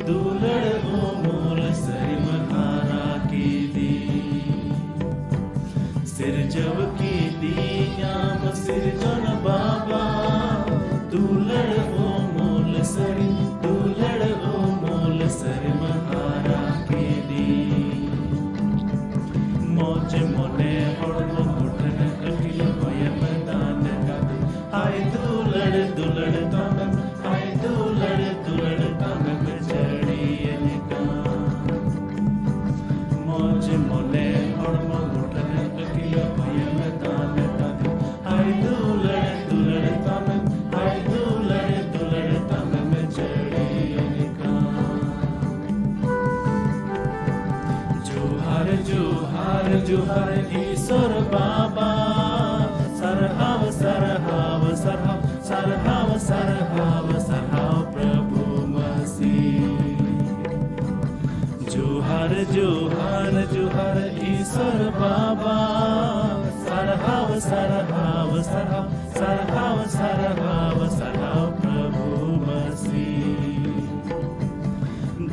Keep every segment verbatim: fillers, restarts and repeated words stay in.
ᱫᱩᱞᱟᱹᱲ ᱩᱢᱩᱞ ᱥᱟᱹᱨᱤᱢ ᱦᱟᱨᱟ ᱠᱤᱫᱤᱧ᱾ ᱥᱤᱨᱡᱟᱹᱣ ᱠᱤᱫᱤᱧᱟᱢ ᱥᱤᱨᱡᱚᱱ ᱵᱟᱵᱟ᱾ ᱫᱩᱞᱟᱹᱲ ᱩᱢᱩᱞ ᱥᱟᱹᱨᱤ, ᱫᱩᱞᱟᱹᱲ ᱩᱢᱩᱞ ᱥᱟᱹᱨᱤᱢ ᱦᱟᱨᱟ ᱠᱤᱫᱤᱧ᱾ ᱢᱚᱡᱽ ᱢᱚᱱᱮ ᱦᱚᱲᱢᱚ ᱜᱚᱴᱷᱚᱱ ᱟᱹᱠᱤᱞ ᱦᱚᱭᱮᱢ ᱫᱟᱱ ᱠᱟᱫᱤᱧ᱾ ᱦᱟᱭ ᱫᱩᱞᱟᱹᱲ ᱫᱩᱞᱟᱹᱲ ᱛᱟᱢᱮᱢ, ᱦᱟᱭ ᱫᱩᱞᱟᱹᱲ ᱫᱩᱞᱟᱹᱲ ᱛᱟᱢᱮᱢ ᱡᱟᱹᱲᱤᱭᱟᱹᱧ ᱠᱟᱱ᱾ ᱢᱚᱡᱽ ᱢᱚᱱᱮ ᱦᱚᱲᱢᱚ ᱜᱚᱴᱷᱚᱱ ᱟᱹᱠᱤᱞ ᱦᱚᱭᱮᱢ ᱫᱟᱱ ᱠᱟᱫᱤᱧ᱾ ᱦᱟᱭ ᱫᱩᱞᱟᱹᱲ ᱫᱩᱞᱟᱹᱲ ᱛᱟᱢᱮᱢ, ᱦᱟᱭ ᱫᱩᱞᱟᱹᱲ ᱫᱩᱞᱟᱹᱲ ᱛᱟᱢᱮᱢ ᱡᱟᱹᱲᱤᱭᱟᱹᱧ ᱠᱟᱱ᱾ ᱡᱚᱦᱟᱨ ᱡᱚᱦᱟᱨ ᱡᱚᱦᱟᱨ ᱤᱥᱚᱨ ᱵᱟᱵᱟ, ᱥᱟᱨᱦᱟᱣ ᱥᱟᱨᱦᱟᱣ ᱥᱟᱨᱦᱟᱣ ᱥᱟᱨᱦᱟᱣ ᱥᱟᱨᱦᱟᱣ ᱥᱟᱨᱦᱟᱣ ᱯᱨᱚᱵᱷᱩ ᱢᱟᱥᱤ᱾ ᱡᱚᱦᱟᱨ ᱡᱚᱦᱟᱨ ᱡᱚᱦᱟᱨ ᱤᱥᱚᱨ ᱵᱟᱵᱟ, ᱥᱟᱨᱦᱟᱣ ᱥᱟᱨᱦᱟᱣ ᱥᱟᱨᱦᱟᱣ ᱥᱟᱨᱦᱟᱣ ᱥᱟᱨᱦᱟᱣ ᱥᱟᱨᱦᱟᱣ ᱯᱨᱚᱵᱷᱩ ᱢᱟᱥᱤ᱾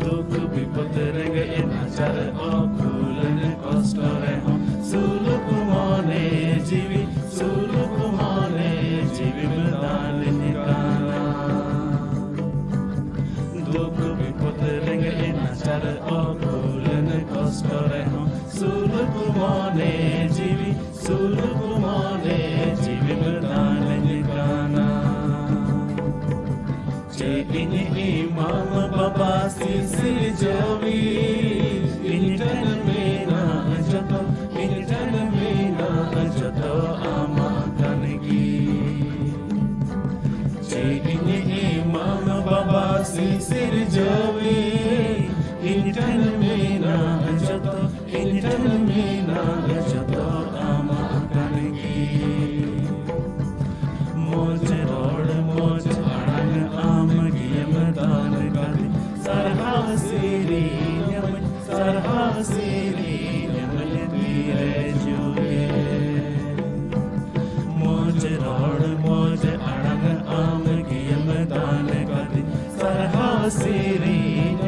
ᱫᱩᱠ ᱵᱤᱯᱚᱫ ᱨᱮᱸᱜᱮᱡ ᱱᱟᱪᱟᱨ ᱚᱠᱩᱞᱟᱹᱱ ᱠᱚᱥᱴᱚ ᱨᱮᱦᱚᱸ ᱥᱩᱞᱩᱠ ᱢᱚᱱᱮ ᱡᱤᱣᱤ, ᱥᱩᱞᱩᱠ ᱢᱚᱱᱮ ᱡᱤᱣᱤᱢ ᱫᱟᱱᱤᱧ ᱠᱟᱱᱟ᱾ ᱫᱩᱠ ᱵᱤᱯᱚᱫ ᱨᱮᱸᱜᱮᱡ ᱱᱟᱪᱟᱨ ᱚᱠᱩᱞᱟᱹᱱ ᱠᱚᱥᱴᱚ ᱨᱮᱦᱚᱸ ᱥᱩᱞᱩᱠ ᱢᱚᱱᱮ ᱡᱤᱣᱤ, ᱥᱩᱞᱩᱠ ᱢᱚᱱᱮ ᱡᱤᱣᱤᱢ ᱫᱟᱱᱤᱧ ᱠᱟᱱᱟ᱾ ᱪᱮᱫ ᱤᱧ ᱮᱢᱟᱢ ᱵᱟᱵᱟ ᱥᱤᱥᱤᱨ ᱡᱟᱹᱣᱤ, ᱤᱧ ᱴᱷᱮᱱ ᱢᱮᱱᱟᱜ ᱡᱚᱛᱚ, ᱤᱧ ᱴᱷᱮᱱ ᱢᱮᱱᱟᱜ ᱡᱚᱛᱚ ᱟᱢᱟᱜ ᱠᱟᱱ ᱜᱮ᱾ ᱪᱮᱫ ᱤᱧ ᱮᱢᱟᱢ ᱵᱟᱵᱟ ᱥᱤᱥᱤᱨ ᱡᱟᱹᱣᱤ, ᱤᱧ ᱴᱷᱮᱱ ᱢᱮᱱᱟᱜ ᱡᱚᱛᱚ, ᱤᱧ ᱴᱷᱮᱱ ᱢᱮᱱᱟᱜ ᱡᱚᱛᱚ ᱟᱢᱟᱜ ᱠᱟᱱ ᱜᱮ᱾ ᱢᱚᱡᱽ ᱨᱚᱲ ᱢᱚᱡᱽ ᱟᱲᱟᱝ ᱟᱢ ᱜᱮᱢ ᱫᱟᱱ ᱠᱟᱫᱤᱧ᱾ ᱥᱟᱨᱦᱟᱣ ᱥᱮᱨᱮᱧ ᱟᱢᱟᱹᱧ, ᱥᱟᱨᱦᱟᱣ ᱥᱮᱨᱮᱧ ᱟᱢᱟᱹᱧ ᱛᱤᱨᱮ ᱡᱩᱜᱮ᱾ ᱢᱚᱡᱽ ᱨᱚᱲ ᱢᱚᱡᱽ ᱟᱲᱟᱝ ᱟᱢ ᱜᱮᱢ ᱫᱟᱱ ᱠᱟᱫᱤᱧ᱾ ᱥᱟᱨᱦᱟᱣ ᱥᱮᱨᱮᱧ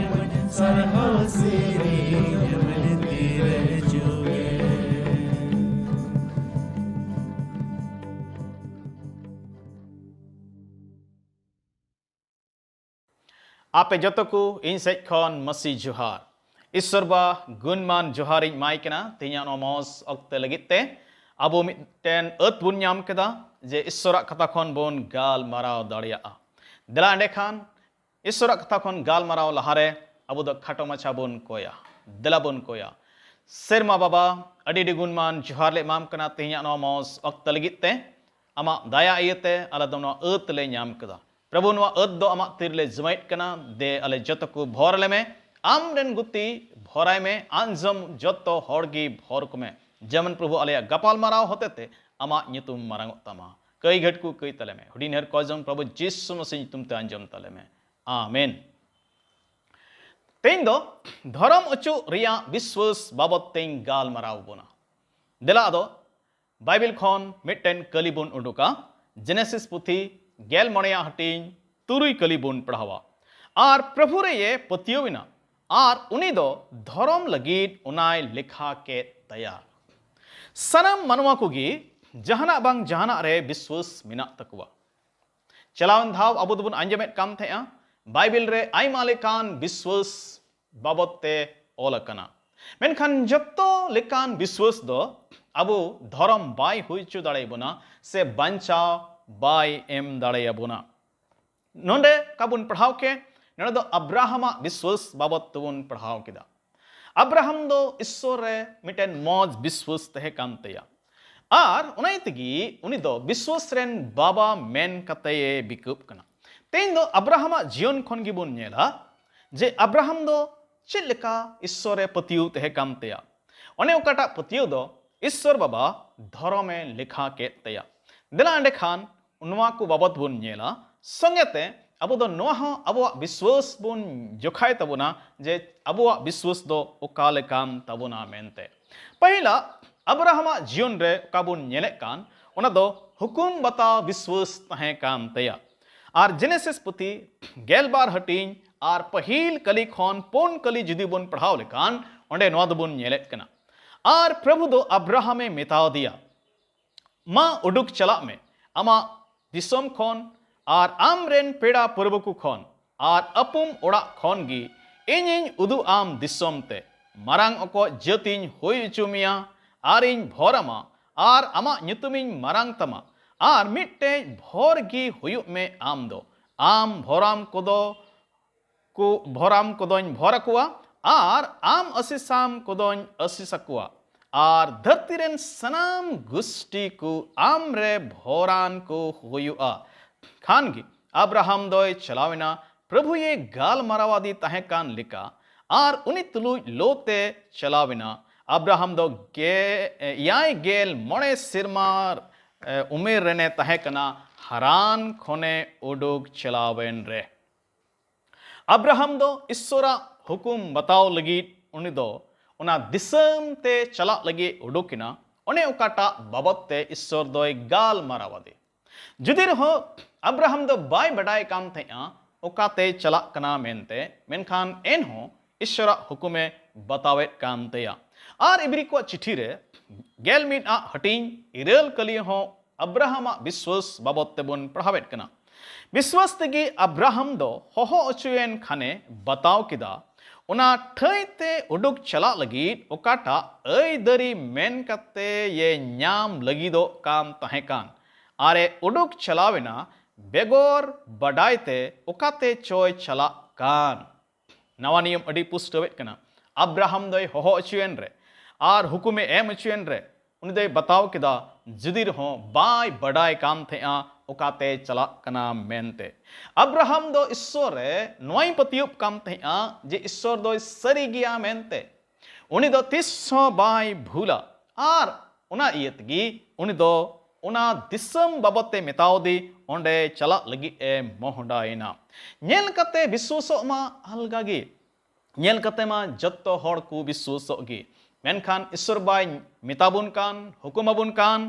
ᱟᱯᱮ ᱡᱚᱛᱚ ᱠᱚ ᱤᱧ ᱥᱮᱫ ᱠᱷᱚᱱ ᱢᱟᱹᱥᱤ ᱡᱚᱦᱟᱨ᱾ ᱤᱥᱥᱚᱨ ᱵᱟ ᱜᱩᱱᱢᱟᱱ ᱡᱚᱦᱟᱨ ᱤᱧ ᱮᱢᱟᱭ ᱠᱟᱱᱟ ᱛᱮᱦᱮᱧᱟᱜ ᱱᱚᱣᱟ ᱢᱚᱡᱽ ᱚᱠᱛᱮ ᱞᱟᱹᱜᱤᱫ ᱛᱮ᱾ ᱟᱵᱚ ᱢᱤᱫᱴᱮᱱ ᱟᱹᱛ ᱵᱚᱱ ᱧᱟᱢ ᱠᱮᱫᱟ ᱡᱮ ᱤᱥᱥᱚᱨᱟᱜ ᱠᱟᱛᱷᱟ ᱠᱷᱚᱱ ᱵᱚᱱ ᱜᱟᱞᱢᱟᱨᱟᱣ ᱫᱟᱲᱮᱭᱟᱜᱼᱟ᱾ ᱫᱮᱞᱟ ᱮᱸᱰᱮᱠᱷᱟᱱ ᱤᱥᱥᱚᱨᱟᱜ ᱠᱟᱛᱷᱟ ᱠᱷᱚᱱ ᱜᱟᱞᱢᱟᱨᱟᱣ ᱞᱟᱦᱟᱨᱮ ᱟᱵᱚ ᱫᱚ ᱠᱷᱟᱴᱚ ᱢᱟᱪᱷᱟ ᱵᱚᱱ ᱠᱚᱭᱟ᱾ ᱫᱮᱞᱟ ᱵᱚᱱ ᱠᱚᱭᱟ᱾ ᱥᱮᱨᱢᱟ ᱵᱟᱵᱟ, ᱟᱹᱰᱤ ᱟᱹᱰᱤ ᱜᱩᱱᱢᱟᱱ ᱡᱚᱦᱟᱨ ᱞᱮ ᱮᱢᱟᱢ ᱠᱟᱱᱟ ᱛᱮᱦᱮᱧᱟᱜ ᱱᱚᱣᱟ ᱢᱚᱡᱽ ᱚᱠᱛᱚ ᱞᱟᱹᱜᱤᱫ ᱛᱮ᱾ ᱟᱢᱟᱜ ᱫᱟᱭᱟ ᱤᱭᱟᱹᱛᱮ ᱟᱞᱮ ᱫᱚ ᱱᱚᱣᱟ ᱟᱹᱛ ᱞᱮ ᱧᱟᱢ ᱠᱮᱫᱟ᱾ ᱯᱨᱚᱵᱷᱩ, ᱱᱚᱣᱟ ᱟᱹᱛ ᱫᱚ ᱟᱢᱟᱜ ᱛᱤ ᱨᱮᱞᱮ ᱡᱤᱢᱟᱹᱭᱮᱫ ᱠᱟᱱᱟ᱾ ᱫᱮ, ᱟᱞᱮ ᱡᱚᱛᱚ ᱠᱚ ᱵᱷᱚᱨ ᱟᱞᱮ ᱢᱮ᱾ ᱟᱢ ᱨᱮᱱ ᱜᱩᱛᱤ ᱵᱷᱚᱨᱟᱭ ᱢᱮ᱾ ᱟᱸᱡᱚᱢ ᱡᱚᱛᱚ ᱦᱚᱲ ᱜᱮ ᱵᱷᱚᱨ ᱠᱚᱢᱮ᱾ ᱡᱮᱢᱚᱱ ᱯᱨᱚᱵᱷᱩ, ᱟᱞᱮᱭᱟᱜ ᱜᱟᱯᱟᱞ ᱢᱟᱨᱟᱣ ᱦᱚᱛᱮ ᱛᱮ ᱟᱢᱟᱜ ᱧᱩᱛᱩᱢ ᱢᱟᱨᱟᱝ ᱚᱜ ᱛᱟᱢᱟ᱾ ᱠᱟᱹᱭ ᱜᱷᱟᱹᱴ ᱠᱚ ᱠᱟᱹᱭ ᱛᱟᱞᱮ ᱢᱮ᱾ ᱦᱩᱰᱤᱧ ᱦᱟᱹᱨ ᱠᱚ ᱡᱚᱝ ᱯᱨᱚᱵᱷᱩ ᱡᱤᱥᱩ ᱢᱟᱥᱤ ᱧᱩᱛᱩᱢ ᱛᱮ ᱟᱸᱡᱚᱢ ᱛᱟᱞᱮ ᱢᱮ᱾ ᱟᱢᱮᱱ᱾ ᱛᱮᱦᱮᱧ ᱫᱚ ᱫᱷᱚᱨᱚᱢ ᱚᱪᱚᱜ ᱨᱮᱭᱟᱜ ᱵᱤᱥᱣᱟᱹᱥ ᱵᱟᱵᱚᱛ ᱛᱮᱧ ᱜᱟᱞᱢᱟᱨᱟᱣ ᱵᱚᱱᱟ᱾ ᱫᱮᱞᱟ ᱟᱫᱚ ᱵᱟᱭᱵᱮᱞ ᱠᱷᱚᱱ ᱢᱤᱫᱴᱮᱱ ᱠᱟᱹᱞᱤ ᱵᱚᱱ ᱩᱰᱩᱠᱟ᱾ ᱡᱮᱱᱮᱥᱤᱥ ᱯᱩᱛᱷᱤ ᱜᱮᱞ ᱢᱚᱬᱮᱭᱟᱜ ᱦᱟᱹᱴᱤᱧ ᱛᱩᱨᱩᱭ ᱠᱟᱹᱞᱤ ᱵᱚᱱ ᱯᱟᱲᱦᱟᱣᱟ᱾ ᱟᱨ ᱯᱨᱚᱵᱷᱩ ᱨᱮᱭᱮ ᱯᱟᱹᱛᱭᱟᱹᱣ ᱮᱱᱟ, ᱟᱨ ᱩᱱᱤ ᱫᱚ ᱫᱷᱚᱨᱚᱢ ᱞᱟᱹᱜᱤᱫ ᱚᱱᱟᱭ ᱞᱮᱠᱷᱟ ᱠᱮᱫ ᱛᱟᱭᱟ᱾ ᱥᱟᱱᱟᱢ ᱢᱟᱱᱣᱟ ᱠᱚᱜᱮ ᱡᱟᱦᱟᱱᱟᱜ ᱵᱟᱝ ᱡᱟᱦᱟᱱᱟᱜ ᱨᱮ ᱵᱤᱥᱣᱟᱹᱥ ᱢᱮᱱᱟᱜ ᱛᱟᱠᱚᱣᱟ᱾ ᱪᱟᱞᱟᱣᱮᱱ ᱫᱷᱟᱣ ᱟᱵᱚ ᱫᱚᱵᱚᱱ ᱟᱸᱡᱚᱢᱮᱫ ᱠᱟᱱ ᱛᱟᱦᱮᱸᱜᱼᱟ, ᱵᱟᱭᱵᱮᱞ ᱨᱮ ᱟᱭᱢᱟ ᱞᱮᱠᱟᱱ ᱵᱤᱥᱣᱟᱹᱥ ᱵᱟᱵᱚᱛ ᱛᱮ ᱚᱞ ᱟᱠᱟᱱᱟ᱾ ᱢᱮᱱᱠᱷᱟᱱ ᱡᱚᱛᱚ ᱞᱮᱠᱟᱱ ᱵᱤᱥᱣᱟᱹᱥ ᱫᱚ ᱟᱵᱚ ᱫᱷᱚᱨᱚᱢ ᱵᱟᱭ ᱦᱩᱭ ᱦᱚᱪᱚ ᱫᱟᱲᱮᱭᱟᱵᱚᱱᱟ ᱥᱮ ᱵᱟᱧᱪᱟᱣ ᱵᱟᱭ ᱮᱢ ᱫᱟᱲᱮᱭᱟᱵᱚᱱᱟ᱾ ᱱᱚᱰᱮ ᱚᱠᱟ ᱵᱚᱱ ᱯᱟᱲᱦᱟᱣ ᱠᱮᱫ, ᱱᱚᱰᱮ ᱫᱚ ᱟᱵᱨᱟᱦᱟᱢᱟᱜ ᱵᱤᱥᱣᱟᱹᱥ ᱵᱟᱵᱚᱛ ᱛᱮᱵᱚᱱ ᱯᱟᱲᱦᱟᱣ ᱠᱮᱫᱟ᱾ ᱟᱵᱨᱟᱦᱟᱢ ᱫᱚ ᱤᱥᱥᱚᱨ ᱨᱮ ᱢᱤᱫᱴᱮᱱ ᱢᱚᱡᱽ ᱵᱤᱥᱣᱟᱹᱥ ᱛᱟᱦᱮᱸ ᱠᱟᱱ ᱛᱟᱭᱟ, ᱟᱨ ᱚᱱᱟ ᱤᱭᱟᱹ ᱛᱮᱜᱮ ᱩᱱᱤ ᱫᱚ ᱵᱤᱥᱣᱟᱹᱥ ᱨᱮᱱ ᱵᱟᱵᱟ ᱢᱮᱱ ᱠᱟᱛᱮᱭ ᱵᱤᱠᱟᱹᱵ ᱠᱟᱱᱟ᱾ ᱛᱮᱦᱮᱧ ᱫᱚ ᱟᱵᱨᱟᱦᱟᱢᱟᱜ ᱡᱤᱭᱚᱱ ᱠᱷᱚᱱ ᱜᱮᱵᱚᱱ ᱧᱮᱞᱟ ᱡᱮ ᱟᱵᱨᱟᱦᱟᱢ ᱫᱚ ᱪᱮᱫ ᱞᱮᱠᱟ ᱤᱥᱥᱚᱨ ᱨᱮ ᱯᱟᱹᱛᱭᱟᱹᱣ ᱛᱟᱦᱮᱸ ᱠᱟᱱ ᱛᱟᱭᱟ᱾ ᱚᱱᱮ ᱚᱠᱟᱴᱟᱜ ᱯᱟᱹᱛᱭᱟᱹᱣ ᱫᱚ ᱤᱥᱥᱚᱨ ᱵᱟᱵᱟ ᱫᱷᱚᱨᱚᱢᱮ ᱞᱮᱠᱷᱟ ᱠᱮᱫ ᱛᱟᱭᱟ᱾ ᱫᱮᱞᱟ ᱮᱸᱰᱮᱠᱷᱟᱱ ᱱᱚᱣᱟ ᱠᱚ ᱵᱟᱵᱚᱛ ᱵᱚᱱ ᱧᱮᱞᱟ᱾ ᱥᱚᱸᱜᱮ ᱛᱮ ᱟᱵᱚ ᱫᱚ ᱱᱚᱣᱟ ᱦᱚᱸ ᱟᱵᱚᱣᱟᱜ ᱵᱤᱥᱣᱟᱹᱥ ᱵᱚᱱ ᱡᱚᱠᱷᱟᱭ ᱛᱟᱵᱚᱱᱟ ᱡᱮ ᱟᱵᱚᱣᱟᱜ ᱵᱤᱥᱣᱟᱹᱥ ᱫᱚ ᱚᱠᱟ ᱞᱮᱠᱟᱱ ᱛᱟᱵᱚᱱᱟ ᱢᱮᱱᱛᱮ᱾ ᱯᱟᱹᱦᱤᱞᱟᱜ ᱟᱵᱨᱟᱦᱟᱢᱟᱜ ᱡᱤᱭᱚᱱ ᱨᱮ ᱚᱠᱟ ᱵᱚᱱ ᱧᱮᱞᱮᱫ ᱠᱟᱱ, ᱚᱱᱟ ᱫᱚ ᱦᱩᱠᱩᱢ ᱵᱟᱛᱟᱣ ᱵᱤᱥᱣᱟᱹᱥ ᱛᱟᱦᱮᱸ ᱠᱟᱱ ᱛᱟᱭᱟ᱾ ᱟᱨ ᱡᱮᱱᱮᱥᱤᱥ ᱯᱩᱛᱷᱤ ᱜᱮᱞᱵᱟᱨ ᱦᱟᱹᱴᱤᱧ ᱟᱨ ᱯᱟᱹᱦᱤᱞ ᱠᱟᱹᱞᱤ ᱠᱷᱚᱱ ᱯᱩᱱ ᱠᱟᱹᱞᱤ ᱡᱩᱫᱤ ᱵᱚᱱ ᱯᱟᱲᱦᱟᱣ ᱞᱮᱠᱷᱟᱱ, ᱚᱸᱰᱮ ᱱᱚᱣᱟ ᱫᱚᱵᱚᱱ ᱧᱮᱞᱮᱫ ᱠᱟᱱᱟ, ᱟᱨ ᱯᱨᱚᱵᱷᱩ ᱫᱚ ᱟᱵᱨᱟᱦᱟᱢᱮ ᱢᱮᱛᱟᱣ ᱫᱮᱭᱟ, ᱢᱟ ᱩᱰᱩᱠ ᱪᱟᱞᱟᱜ ᱢᱮ ᱟᱢᱟᱜ ᱫᱤᱥᱚᱢ ᱠᱷᱚᱱ ᱟᱨ ᱟᱢ ᱨᱮᱱ ᱯᱮᱲᱟ ᱯᱟᱹᱨᱵᱟᱹ ᱠᱚ ᱠᱷᱚᱱ, ᱟᱨ ᱟᱹᱯᱩᱢ ᱚᱲᱟᱜ ᱠᱷᱚᱱ ᱜᱮ ᱤᱧᱤᱧ ᱩᱫᱩᱜ ᱟᱢ ᱫᱤᱥᱚᱢ ᱛᱮ᱾ ᱢᱟᱨᱟᱝ ᱚᱠᱚᱡ ᱡᱟᱹᱛᱤᱧ ᱦᱩᱭ ᱦᱚᱪᱚ ᱢᱮᱭᱟ ᱟᱨᱤᱧ ᱵᱷᱚᱨ ᱟᱢᱟ, ᱟᱨ ᱟᱢᱟᱜ ᱧᱩᱛᱩᱢᱤᱧ ᱢᱟᱨᱟᱝ ᱛᱟᱢᱟ, ᱟᱨ ᱢᱤᱫᱴᱮᱡ ᱵᱷᱚᱨ ᱜᱮ ᱦᱩᱭᱩᱜ ᱢᱮ ᱟᱢ ᱫᱚ᱾ ᱟᱢ ᱵᱷᱚᱨᱟᱢ ᱠᱚᱫᱚ ᱠᱚ ᱵᱷᱚᱨᱟᱢ ᱠᱚᱫᱚᱧ ᱵᱷᱚᱨ ᱟᱠᱚᱣᱟ, ᱟᱨ ᱟᱢ ᱟᱹᱥᱤᱥᱟᱢ ᱠᱚᱫᱚᱧ ᱟᱹᱥᱤᱥ ᱟᱠᱚᱣᱟ, ᱟᱨ ᱫᱷᱟᱹᱨᱛᱤ ᱨᱮᱱ ᱥᱟᱱᱟᱢ ᱜᱩᱥᱴᱤ ᱠᱚ ᱟᱢ ᱨᱮ ᱵᱷᱚᱨᱟᱱ ᱠᱚ ᱦᱩᱭᱩᱜᱼᱟ᱾ ᱠᱷᱟᱱ ᱜᱮ ᱟᱵᱨᱟᱦᱟᱢ ᱫᱚᱭ ᱪᱟᱞᱟᱣᱮᱱᱟ, ᱯᱨᱚᱵᱷᱩᱭᱮ ᱜᱟᱞᱢᱟᱨᱟᱣ ᱟᱫᱮ ᱛᱟᱦᱮᱸ ᱠᱟᱱ ᱞᱮᱠᱟ, ᱟᱨ ᱩᱱᱤ ᱛᱩᱞᱩᱡ ᱞᱳᱛ ᱮ ᱪᱟᱞᱟᱣᱮᱱᱟ᱾ ᱟᱵᱨᱟᱦᱟᱢ ᱫᱚ ᱜᱮ ᱮᱭᱟᱭ ᱜᱮᱞ ᱢᱚᱬᱮ ᱥᱮᱨᱢᱟ ᱮ, ᱩᱢᱮᱨ ᱨᱮᱱᱮ ᱛᱟᱦᱮᱸ ᱠᱟᱱᱟ, ᱦᱟᱨᱟᱱ ᱠᱷᱚᱱᱮ ᱩᱰᱩᱠ ᱪᱟᱞᱟᱣᱮᱱ ᱨᱮ᱾ ᱟᱵᱨᱟᱦᱟᱢ ᱫᱚ ᱤᱥᱥᱚᱨᱟᱜ ᱦᱩᱠᱩᱢ ᱵᱟᱛᱟᱣ ᱞᱟᱹᱜᱤᱫ ᱩᱱᱤ ᱫᱚ ᱚᱱᱟ ᱫᱤᱥᱚᱢ ᱛᱮ ᱪᱟᱞᱟᱜ ᱞᱟᱹᱜᱤᱫ ᱩᱰᱩᱠ ᱮᱱᱟ, ᱚᱱᱮ ᱚᱠᱟᱴᱟᱜ ᱵᱟᱵᱚᱫ ᱛᱮ ᱤᱥᱥᱚᱨ ᱫᱚᱭ ᱜᱟᱞᱢᱟᱨᱟᱣ ᱟᱫᱮ᱾ ᱡᱩᱫᱤ ᱨᱮᱦᱚᱸ ᱟᱵᱨᱟᱦᱟᱢ ᱫᱚ ᱵᱟᱭ ᱵᱟᱰᱟᱭ ᱠᱟᱱ ᱛᱟᱦᱮᱸᱫᱼᱟ ᱚᱠᱟᱛᱮᱭ ᱪᱟᱞᱟᱜ ᱠᱟᱱᱟ ᱢᱮᱱᱛᱮ, ᱢᱮᱱᱠᱷᱟᱱ ᱮᱱᱦᱚᱸ ᱤᱥᱥᱚᱨᱟᱜ ᱦᱩᱠᱩᱢᱮ ᱵᱟᱛᱟᱣᱮᱫ ᱠᱟᱱ ᱛᱟᱭᱟ᱾ ᱟᱨ ᱤᱵᱨᱤ ᱠᱚᱣᱟᱜ ᱪᱤᱴᱷᱤ ᱨᱮ ᱜᱮᱞ ᱢᱤᱫ ᱟᱜ ᱦᱟᱹᱴᱤᱧ ᱤᱨᱟᱹᱞ ᱠᱟᱹᱞᱤ ᱦᱚᱸ ᱟᱵᱨᱟᱦᱟᱢᱟᱜ ᱵᱤᱥᱣᱟᱹᱥ ᱵᱟᱵᱚᱫ ᱛᱮᱵᱚᱱ ᱯᱟᱲᱦᱟᱣᱮᱫ ᱠᱟᱱᱟ᱾ ᱵᱤᱥᱣᱟᱹᱥ ᱛᱮᱜᱮ ᱟᱵᱨᱟᱦᱟᱢ ᱫᱚ ᱦᱚᱦᱚ ᱚᱪᱚᱭᱮᱱ ᱠᱷᱟᱱᱮ ᱵᱟᱛᱟᱣ ᱠᱮᱫᱟ, ᱚᱱᱟ ᱴᱷᱟᱹᱭ ᱛᱮ ᱩᱰᱩᱠ ᱪᱟᱞᱟᱜ ᱞᱟᱹᱜᱤᱫ ᱚᱠᱟᱴᱟᱜ ᱟᱹᱭᱫᱟᱹᱨᱤ ᱢᱮᱱ ᱠᱟᱛᱮ ᱭᱮ ᱧᱟᱢ ᱞᱟᱹᱜᱤᱫᱚᱜ ᱠᱟᱱ ᱛᱟᱦᱮᱸ ᱠᱟᱱ, ᱟᱨᱮ ᱩᱰᱩᱠ ᱪᱟᱞᱟᱣᱮᱱᱟ ᱵᱮᱜᱚᱨ ᱵᱟᱰᱟᱭ ᱛᱮ ᱚᱠᱟᱛᱮ ᱪᱚᱭ ᱪᱟᱞᱟᱜ ᱠᱟᱱ᱾ ᱱᱟᱣᱟ ᱱᱤᱭᱚᱢ ᱟᱹᱰᱤ ᱯᱩᱥᱴᱟᱹᱣᱮᱫ ᱠᱟᱱᱟ᱾ ᱟᱵᱨᱟᱦᱟᱢ ᱫᱚᱭ ᱦᱚᱦᱚ ᱚᱪᱚᱭᱮᱱ ᱨᱮ ᱟᱨ ᱦᱩᱠᱩᱢᱮ ᱮᱢ ᱚᱪᱚᱭᱮᱱ ᱨᱮ, ᱩᱱᱤ ᱫᱚᱭ ᱵᱟᱛᱟᱣ ᱠᱮᱫᱟ, ᱡᱩᱫᱤ ᱨᱮᱦᱚᱸ ᱵᱟᱭ ᱵᱟᱰᱟᱭ ᱠᱟᱱ ᱛᱟᱦᱮᱸᱫᱼᱟ ᱚᱠᱟᱛᱮ ᱪᱟᱞᱟᱜ ᱠᱟᱱᱟ ᱢᱮᱱᱛᱮ᱾ ᱟᱵᱨᱟᱦᱟᱢ ᱫᱚ ᱤᱥᱥᱚᱨ ᱨᱮ ᱱᱚᱣᱟᱭ ᱯᱟᱹᱛᱭᱟᱹᱣ ᱠᱟᱱ ᱛᱟᱦᱮᱸᱫᱼᱟ ᱡᱮ ᱤᱥᱥᱚᱨ ᱫᱚᱭ ᱥᱟᱹᱨᱤ ᱜᱮᱭᱟ ᱢᱮᱱᱛᱮ᱾ ᱩᱱᱤ ᱫᱚ ᱛᱤᱥ ᱦᱚᱸ ᱵᱟᱭ ᱵᱷᱩᱞᱟ, ᱟᱨ ᱚᱱᱟ ᱤᱭᱟᱹ ᱛᱮᱜᱮ ᱩᱱᱤ ᱫᱚ ᱚᱱᱟ ᱫᱤᱥᱚᱢ ᱵᱟᱵᱚᱫ ᱛᱮ ᱢᱮᱛᱟᱣ ᱫᱮ ᱚᱸᱰᱮ ᱪᱟᱞᱟᱜ ᱞᱟᱹᱜᱤᱫ ᱮ ᱢᱚᱦᱰᱟᱭᱮᱱᱟ᱾ ᱧᱮᱞ ᱠᱟᱛᱮ ᱵᱤᱥᱣᱟᱥᱚᱜ ᱢᱟ ᱟᱞᱜᱟ ᱜᱮ, ᱧᱮᱞ ᱠᱟᱛᱮ ᱢᱟ ᱡᱚᱛᱚ ᱦᱚᱲ ᱠᱚ ᱵᱤᱥᱣᱟᱥᱚᱜ ᱜᱮ, ᱢᱮᱱᱠᱷᱟᱱ ᱤᱥᱥᱚᱨ ᱵᱟᱭ ᱢᱮᱛᱟ ᱵᱚᱱ ᱠᱟᱱ, ᱦᱩᱠᱩᱢ ᱟᱵᱚᱱ ᱠᱟᱱ,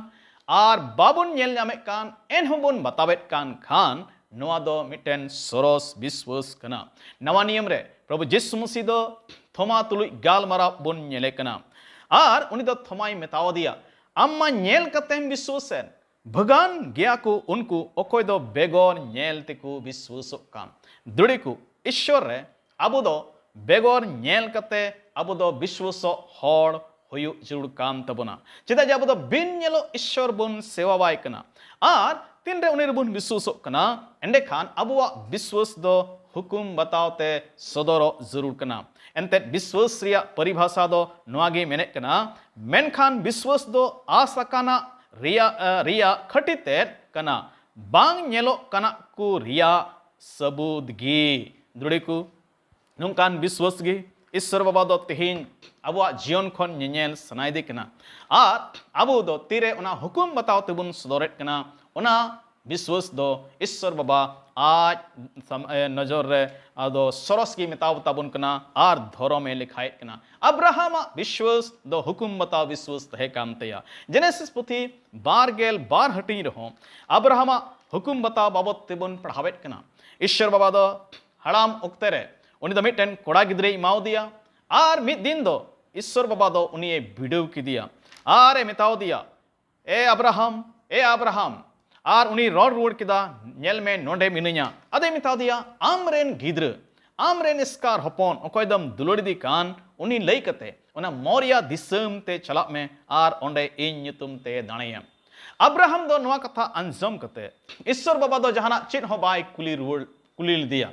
ᱟᱨ ᱵᱟᱵᱚᱱ ᱧᱮᱞ ᱧᱟᱢᱮᱫ ᱠᱟᱱ, ᱮᱱᱦᱚᱸ ᱵᱚᱱ ᱵᱟᱛᱟᱣᱮᱫ ᱠᱟᱱ ᱠᱷᱟᱱ, ᱱᱚᱣᱟ ᱫᱚ ᱢᱤᱫᱴᱮᱱ ᱥᱚᱨᱚᱥ ᱵᱤᱥᱣᱟᱹᱥ ᱠᱟᱱᱟ᱾ ᱱᱟᱣᱟ ᱱᱤᱭᱚᱢ ᱨᱮ ᱯᱨᱚᱵᱷᱩ ᱡᱤᱥᱩ ᱢᱟᱹᱥᱤ ᱫᱚ ᱛᱷᱚᱢᱟ ᱛᱩᱞᱩᱡ ᱜᱟᱞᱢᱟᱨᱟᱣ ᱵᱚᱱ ᱧᱮᱞᱮ ᱠᱟᱱᱟ, ᱟᱨ ᱩᱱᱤ ᱫᱚ ᱛᱷᱚᱢᱟᱭ ᱢᱮᱛᱟᱣᱟᱫᱮᱭᱟ, "ᱟᱢ ᱢᱟ ᱧᱮᱞ ᱠᱟᱛᱮᱢ ᱵᱤᱥᱣᱟᱹᱥᱮᱱ, ᱵᱷᱟᱹᱜᱟᱱ ᱜᱮᱭᱟ ᱠᱚ ᱩᱱᱠᱩ ᱚᱠᱚᱭ ᱫᱚ ᱵᱮᱜᱚᱨ ᱧᱮᱞ ᱛᱮᱠᱚ ᱵᱤᱥᱣᱟᱹᱥᱚᱜ ᱠᱟᱱ᱾ ᱫᱩᱲᱤ ᱠᱚ, ᱤᱥᱥᱚᱨ ᱨᱮ ᱟᱵᱚ ᱫᱚ ᱵᱮᱜᱚᱨ ᱧᱮᱞ ᱠᱟᱛᱮ ᱟᱵᱚ ᱫᱚ ᱵᱤᱥᱣᱟᱹᱥᱚᱜ ᱦᱚᱲ ᱦᱩᱭᱩᱜ ᱡᱟᱹᱨᱩᱲ ᱠᱟᱱ ᱛᱟᱵᱚᱱᱟ᱾ ᱪᱮᱫᱟᱜ ᱡᱮ ᱟᱵᱚ ᱫᱚ ᱵᱤᱱ ᱧᱮᱞᱚᱜ ᱤᱥᱥᱚᱨ ᱵᱚᱱ ᱥᱮᱣᱟᱣᱟᱭ ᱠᱟᱱᱟ᱾ ᱟᱨ ᱛᱤᱱᱨᱮ ᱩᱱᱤ ᱨᱮᱵᱚᱱ ᱵᱤᱥᱣᱟᱹᱥᱚᱜ ᱠᱟᱱᱟ, ᱮᱸᱰᱮᱠᱷᱟᱱ ᱟᱵᱚᱣᱟᱜ ᱵᱤᱥᱣᱟᱹᱥ ᱫᱚ ᱦᱩᱠᱩᱢ ᱵᱟᱛᱟᱣ ᱛᱮ ᱥᱚᱫᱚᱨᱚᱜ ᱡᱟᱹᱨᱩᱲ ᱠᱟᱱᱟ᱾ ᱮᱱᱛᱮᱫ ᱵᱤᱥᱣᱟᱹᱥ ᱨᱮᱭᱟᱜ ᱯᱚᱨᱤᱵᱷᱟᱥᱟ ᱫᱚ ᱱᱚᱣᱟ ᱜᱮ ᱢᱮᱱᱮᱫ ᱠᱟᱱᱟ, ᱢᱮᱱᱠᱷᱟᱱ ᱵᱤᱥᱣᱟᱹᱥ ᱫᱚ ᱟᱥ ᱟᱠᱟᱱᱟᱜ ᱨᱮᱭᱟᱜ, ᱨᱮᱭᱟᱜ ᱠᱷᱟᱹᱴᱤ ᱛᱮᱫ ᱠᱟᱱᱟ, ᱵᱟᱝ ᱧᱮᱞᱚᱜ ᱠᱟᱱᱟ ᱠᱚ ᱨᱮᱭᱟᱜ ᱥᱟᱹᱵᱩᱫ ᱜᱮ᱾ ᱫᱩᱲᱤ ᱠᱚ, ᱱᱚᱝᱠᱟᱱ ᱵᱤᱥᱣᱟᱹᱥ ᱜᱮ ᱤᱥᱥᱚᱨ ᱵᱟᱵᱟ ᱫᱚ ᱛᱮᱦᱮᱧ ᱟᱵᱚᱣᱟᱜ ᱡᱤᱭᱚᱱ ᱠᱷᱚᱱ ᱧᱮᱧᱮᱞ ᱥᱟᱱᱟᱭᱮᱫᱮ ᱠᱟᱱᱟ᱾ ᱟᱨ ᱟᱵᱚ ᱫᱚ ᱛᱤᱨᱮ ᱚᱱᱟ ᱦᱩᱠᱩᱢ ᱵᱟᱛᱟᱣ ᱛᱮᱵᱚᱱ ᱥᱚᱫᱚᱨᱮᱫ ᱠᱟᱱᱟ, ᱚᱱᱟ ᱵᱤᱥᱣᱟᱹᱥ ᱫᱚ ᱤᱥᱥᱚᱨ ᱵᱟᱵᱟ ᱟᱡ ᱥᱟᱢ-, ᱮ, ᱱᱚᱡᱚᱨ ᱨᱮ ᱟᱫᱚ ᱥᱚᱨᱚᱥ ᱜᱮ ᱢᱮᱛᱟᱣ ᱛᱟᱵᱚᱱ ᱠᱟᱱᱟ ᱟᱨ ᱫᱷᱚᱨᱚᱢᱮ ᱞᱮᱠᱷᱟᱭᱮᱫ ᱠᱟᱱᱟ᱾ ᱟᱵᱨᱟᱦᱟᱢᱟᱜ ᱵᱤᱥᱣᱟᱹᱥ ᱫᱚ ᱦᱩᱠᱩᱢ ᱵᱟᱛᱟᱣ ᱵᱤᱥᱣᱟᱹᱥ ᱛᱟᱦᱮᱸ ᱠᱟᱱ ᱛᱟᱭᱟ᱾ ᱡᱮᱱᱮᱥᱤᱥ ᱯᱩᱛᱷᱤ ᱵᱟᱨ ᱜᱮᱞ ᱵᱟᱨ ᱦᱟᱹᱴᱤᱧ ᱨᱮᱦᱚᱸ ᱟᱵᱨᱟᱦᱟᱢᱟᱜ ᱦᱩᱠᱩᱢ ᱵᱟᱛᱟᱣ ᱵᱟᱵᱚᱛ ᱛᱮᱵᱚᱱ ᱯᱟᱲᱦᱟᱣᱮᱫ ᱠᱟᱱᱟ᱾ ᱤᱥᱥᱚᱨ ᱵᱟᱵᱟ ᱫᱚ ᱦᱟᱲᱟᱢ ᱚᱠᱛᱮ ᱨᱮ ᱩᱱᱤ ᱫᱚ ᱢᱤᱫᱴᱮᱱ ᱠᱚᱲᱟ ᱜᱤᱫᱽᱨᱟᱹᱭ ᱮᱢᱟᱣᱟᱫᱮᱭᱟ᱾ ᱟᱨ ᱢᱤᱫ ᱫᱤᱱ ᱫᱚ ᱤᱥᱥᱚᱨ ᱵᱟᱵᱟ ᱫᱚ ᱩᱱᱤᱭᱮ ᱵᱤᱰᱟᱹᱣ ᱠᱮᱫᱮᱭᱟ ᱟᱨ ᱮ ᱢᱮᱛᱟᱣᱟᱫᱮᱭᱟ, "ᱮ ᱟᱵᱨᱟᱦᱟᱢ, ᱮ ᱟᱵᱨᱟᱦᱟᱢ!" ᱟᱨ ᱩᱱᱤ ᱨᱚᱲ ᱨᱩᱣᱟᱹᱲ ᱠᱮᱫᱟ, "ᱧᱮᱞ ᱢᱮ, ᱱᱚᱰᱮ ᱢᱤᱱᱟᱹᱧᱟ᱾" ᱟᱫᱚᱭ ᱢᱮᱛᱟᱣᱟᱫᱮᱭᱟ, "ᱟᱢ ᱨᱮᱱ ᱜᱤᱫᱽᱨᱟᱹ, ᱟᱢ ᱨᱮᱱ ᱮᱥᱠᱟᱨ ᱦᱚᱯᱚᱱ, ᱚᱠᱚᱭ ᱫᱚᱢ ᱫᱩᱞᱟᱹᱲᱤᱫᱤ ᱠᱟᱱ, ᱩᱱᱤ ᱞᱟᱹᱭ ᱠᱟᱛᱮ ᱚᱱᱟ ᱢᱚᱨᱤᱭᱟ ᱫᱤᱥᱚᱢ ᱛᱮ ᱪᱟᱞᱟᱜ ᱢᱮ ᱟᱨ ᱚᱸᱰᱮ ᱤᱧ ᱧᱩᱛᱩᱢ ᱛᱮ ᱫᱟᱲᱮᱭᱮᱢ᱾" ᱟᱵᱨᱟᱦᱟᱢ ᱫᱚ ᱱᱚᱣᱟ ᱠᱟᱛᱷᱟ ᱟᱸᱡᱚᱢ ᱠᱟᱛᱮ ᱤᱥᱥᱚᱨ ᱵᱟᱵᱟ ᱫᱚ ᱡᱟᱦᱟᱱᱟᱜ ᱪᱮᱫ ᱦᱚᱸ ᱵᱟᱭ ᱠᱩᱞᱤ ᱨᱩᱣᱟᱹᱲ, ᱠᱩᱞᱤ ᱞᱮᱫᱮᱭᱟ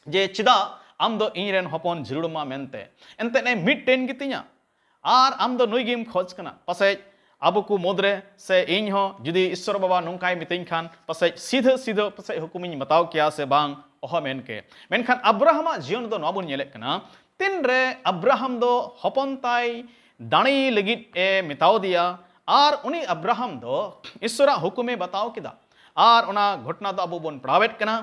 ᱡᱮ, "ᱪᱮᱫᱟᱜ ᱟᱢ ᱫᱚ ᱤᱧ ᱨᱮᱱ ᱦᱚᱯᱚᱱ ᱡᱟᱹᱨᱩᱲ ᱟᱢᱟ ᱢᱮᱱᱛᱮ? ᱮᱱᱛᱮᱫ ᱮ ᱢᱤᱫᱴᱮᱱ ᱜᱮᱛᱤᱧᱟ ᱟᱨ ᱟᱢ ᱫᱚ ᱱᱩᱭ ᱜᱮᱢ ᱠᱷᱚᱡᱽ ᱠᱟᱱᱟ?" ᱯᱟᱥᱮᱡ ᱟᱵᱚ ᱠᱚ ᱢᱩᱫᱽᱨᱮ ᱥᱮ ᱤᱧ ᱦᱚᱸ ᱡᱩᱫᱤ ᱤᱥᱥᱚᱨ ᱵᱟᱵᱟ ᱱᱚᱝᱠᱟᱭ ᱢᱤᱛᱟᱹᱧ ᱠᱷᱟᱱ, ᱯᱟᱥᱮᱡ ᱥᱤᱫᱷᱟᱹ ᱥᱤᱫᱷᱟᱹ ᱯᱟᱥᱮᱡ ᱦᱩᱠᱩᱢᱤᱧ ᱵᱟᱛᱟᱣ ᱠᱮᱭᱟ ᱥᱮ ᱵᱟᱝ, ᱚᱦᱚ ᱢᱮᱱ ᱠᱮ᱾ ᱢᱮᱱᱠᱷᱟᱱ ᱟᱵᱨᱟᱦᱟᱢᱟᱜ ᱡᱤᱭᱚᱱ ᱨᱮᱫᱚ ᱱᱚᱣᱟ ᱵᱚᱱ ᱧᱮᱞᱮᱫ ᱠᱟᱱᱟ, ᱛᱤᱱᱨᱮ ᱟᱵᱨᱟᱦᱟᱢ ᱫᱚ ᱦᱚᱯᱚᱱ ᱛᱟᱭ ᱫᱟᱲᱮ ᱞᱟᱹᱜᱤᱫ ᱮ ᱢᱮᱛᱟᱣᱟᱫᱮᱭᱟ ᱟᱨ ᱩᱱᱤ ᱟᱵᱨᱟᱦᱟᱢ ᱫᱚ ᱤᱥᱥᱚᱨᱟᱜ ᱦᱩᱠᱩᱢᱮ ᱵᱟᱛᱟᱣ ᱠᱮᱫᱟ᱾ ᱟᱨ ᱚᱱᱟ ᱜᱷᱚᱴᱚᱱᱟ ᱫᱚ ᱟᱵᱚ ᱵᱚᱱ ᱯᱟᱲᱦᱟᱣᱮᱫ ᱠᱟᱱᱟ᱾